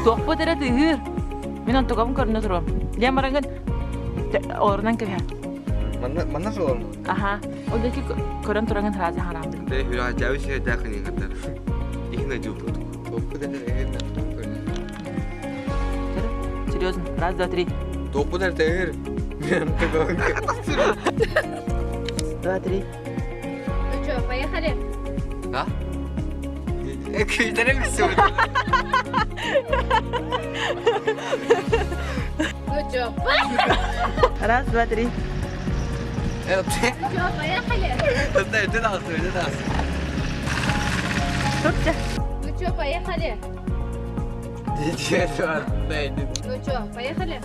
Туохпут эрэ тыгыр. Мин онтугабын көрүнэ туруом. Дьэ бараҥын олорунан кэбиһэ. Манна манна солорун. Аха. Ол диэки көрөн тураҥын хараата хараамын. Тэ хүрэ сиэ даахын иҥаттар. Ихна жупут. Туохпут эрэ тыгыр, мен тугун көрүнүөм. Серьезно. Раз, два, три. Туохпут эрэ тыгыр, мен тугун Два, три. Ну чё, поехали? А? Күйдерем Ну чё, Раз, два, три. Ну чё, поехали? Ну чё, поехали? Ну чё, поехали?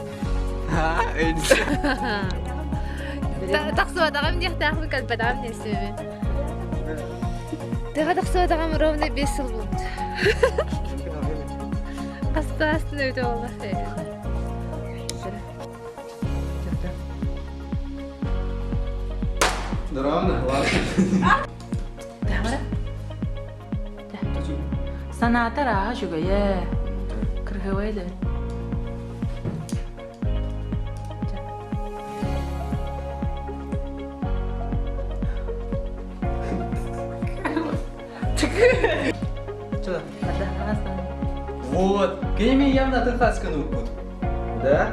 Тахсыбатаҕым диэхтээхпин кэлбэтэҕим диэсэбин. Тыга тахсыбатаҕым ровно 5 сыл буолбут. Хастаастын өтө буолла. Здорово, ладно. Санаата арааһа үчүгэйэ. Кыргыбай да. Что? Вот, кини явно атын хасканы укпут. Да?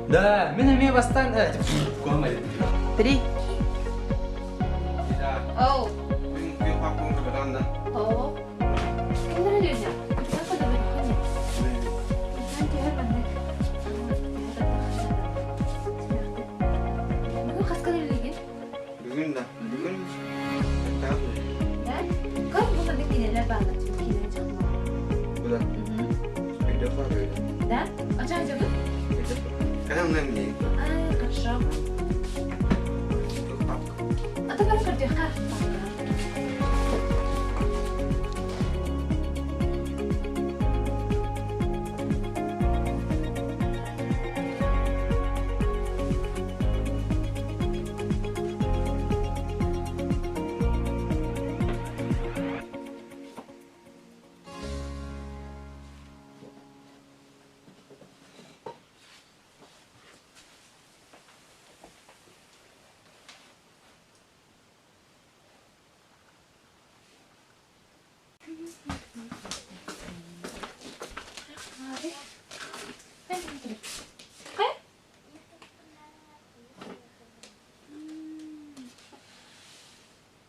Да, мин эмиэ бастаан Три. Оу. Оо. Кэлэр Люся. Бүгүн да. Бүгүн. Да? Как было бы кинелер баалар? Кине чакма. Буда. Да? А что это Когда мы мне? А, хорошо. А то как картиха?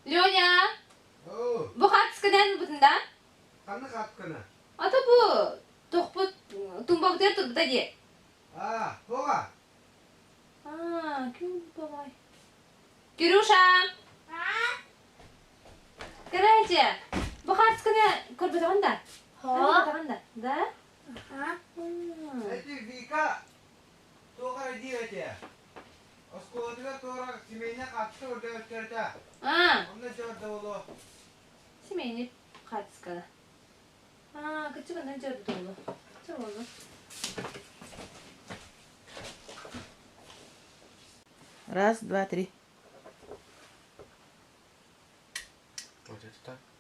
Леня! Бу хаткынан бутында? Ханна хаткана? Ата бу тохпут тумбабытыгар турбута дии. А, тоға. А, күн бабай. Кирюша! Короче, бу хатканы көрбөтөҕүн да? Көрбөтөҕүн да? Да? Эти Вика, тоға иди эти. Оскуолатыгар туора семейне хатты өрдөбүттэртэ. А. Онно дьордо боло. Семейный хатскана. А, кычыгынан дьордо боло. Чоолу. Раз, два, три. Вот это так.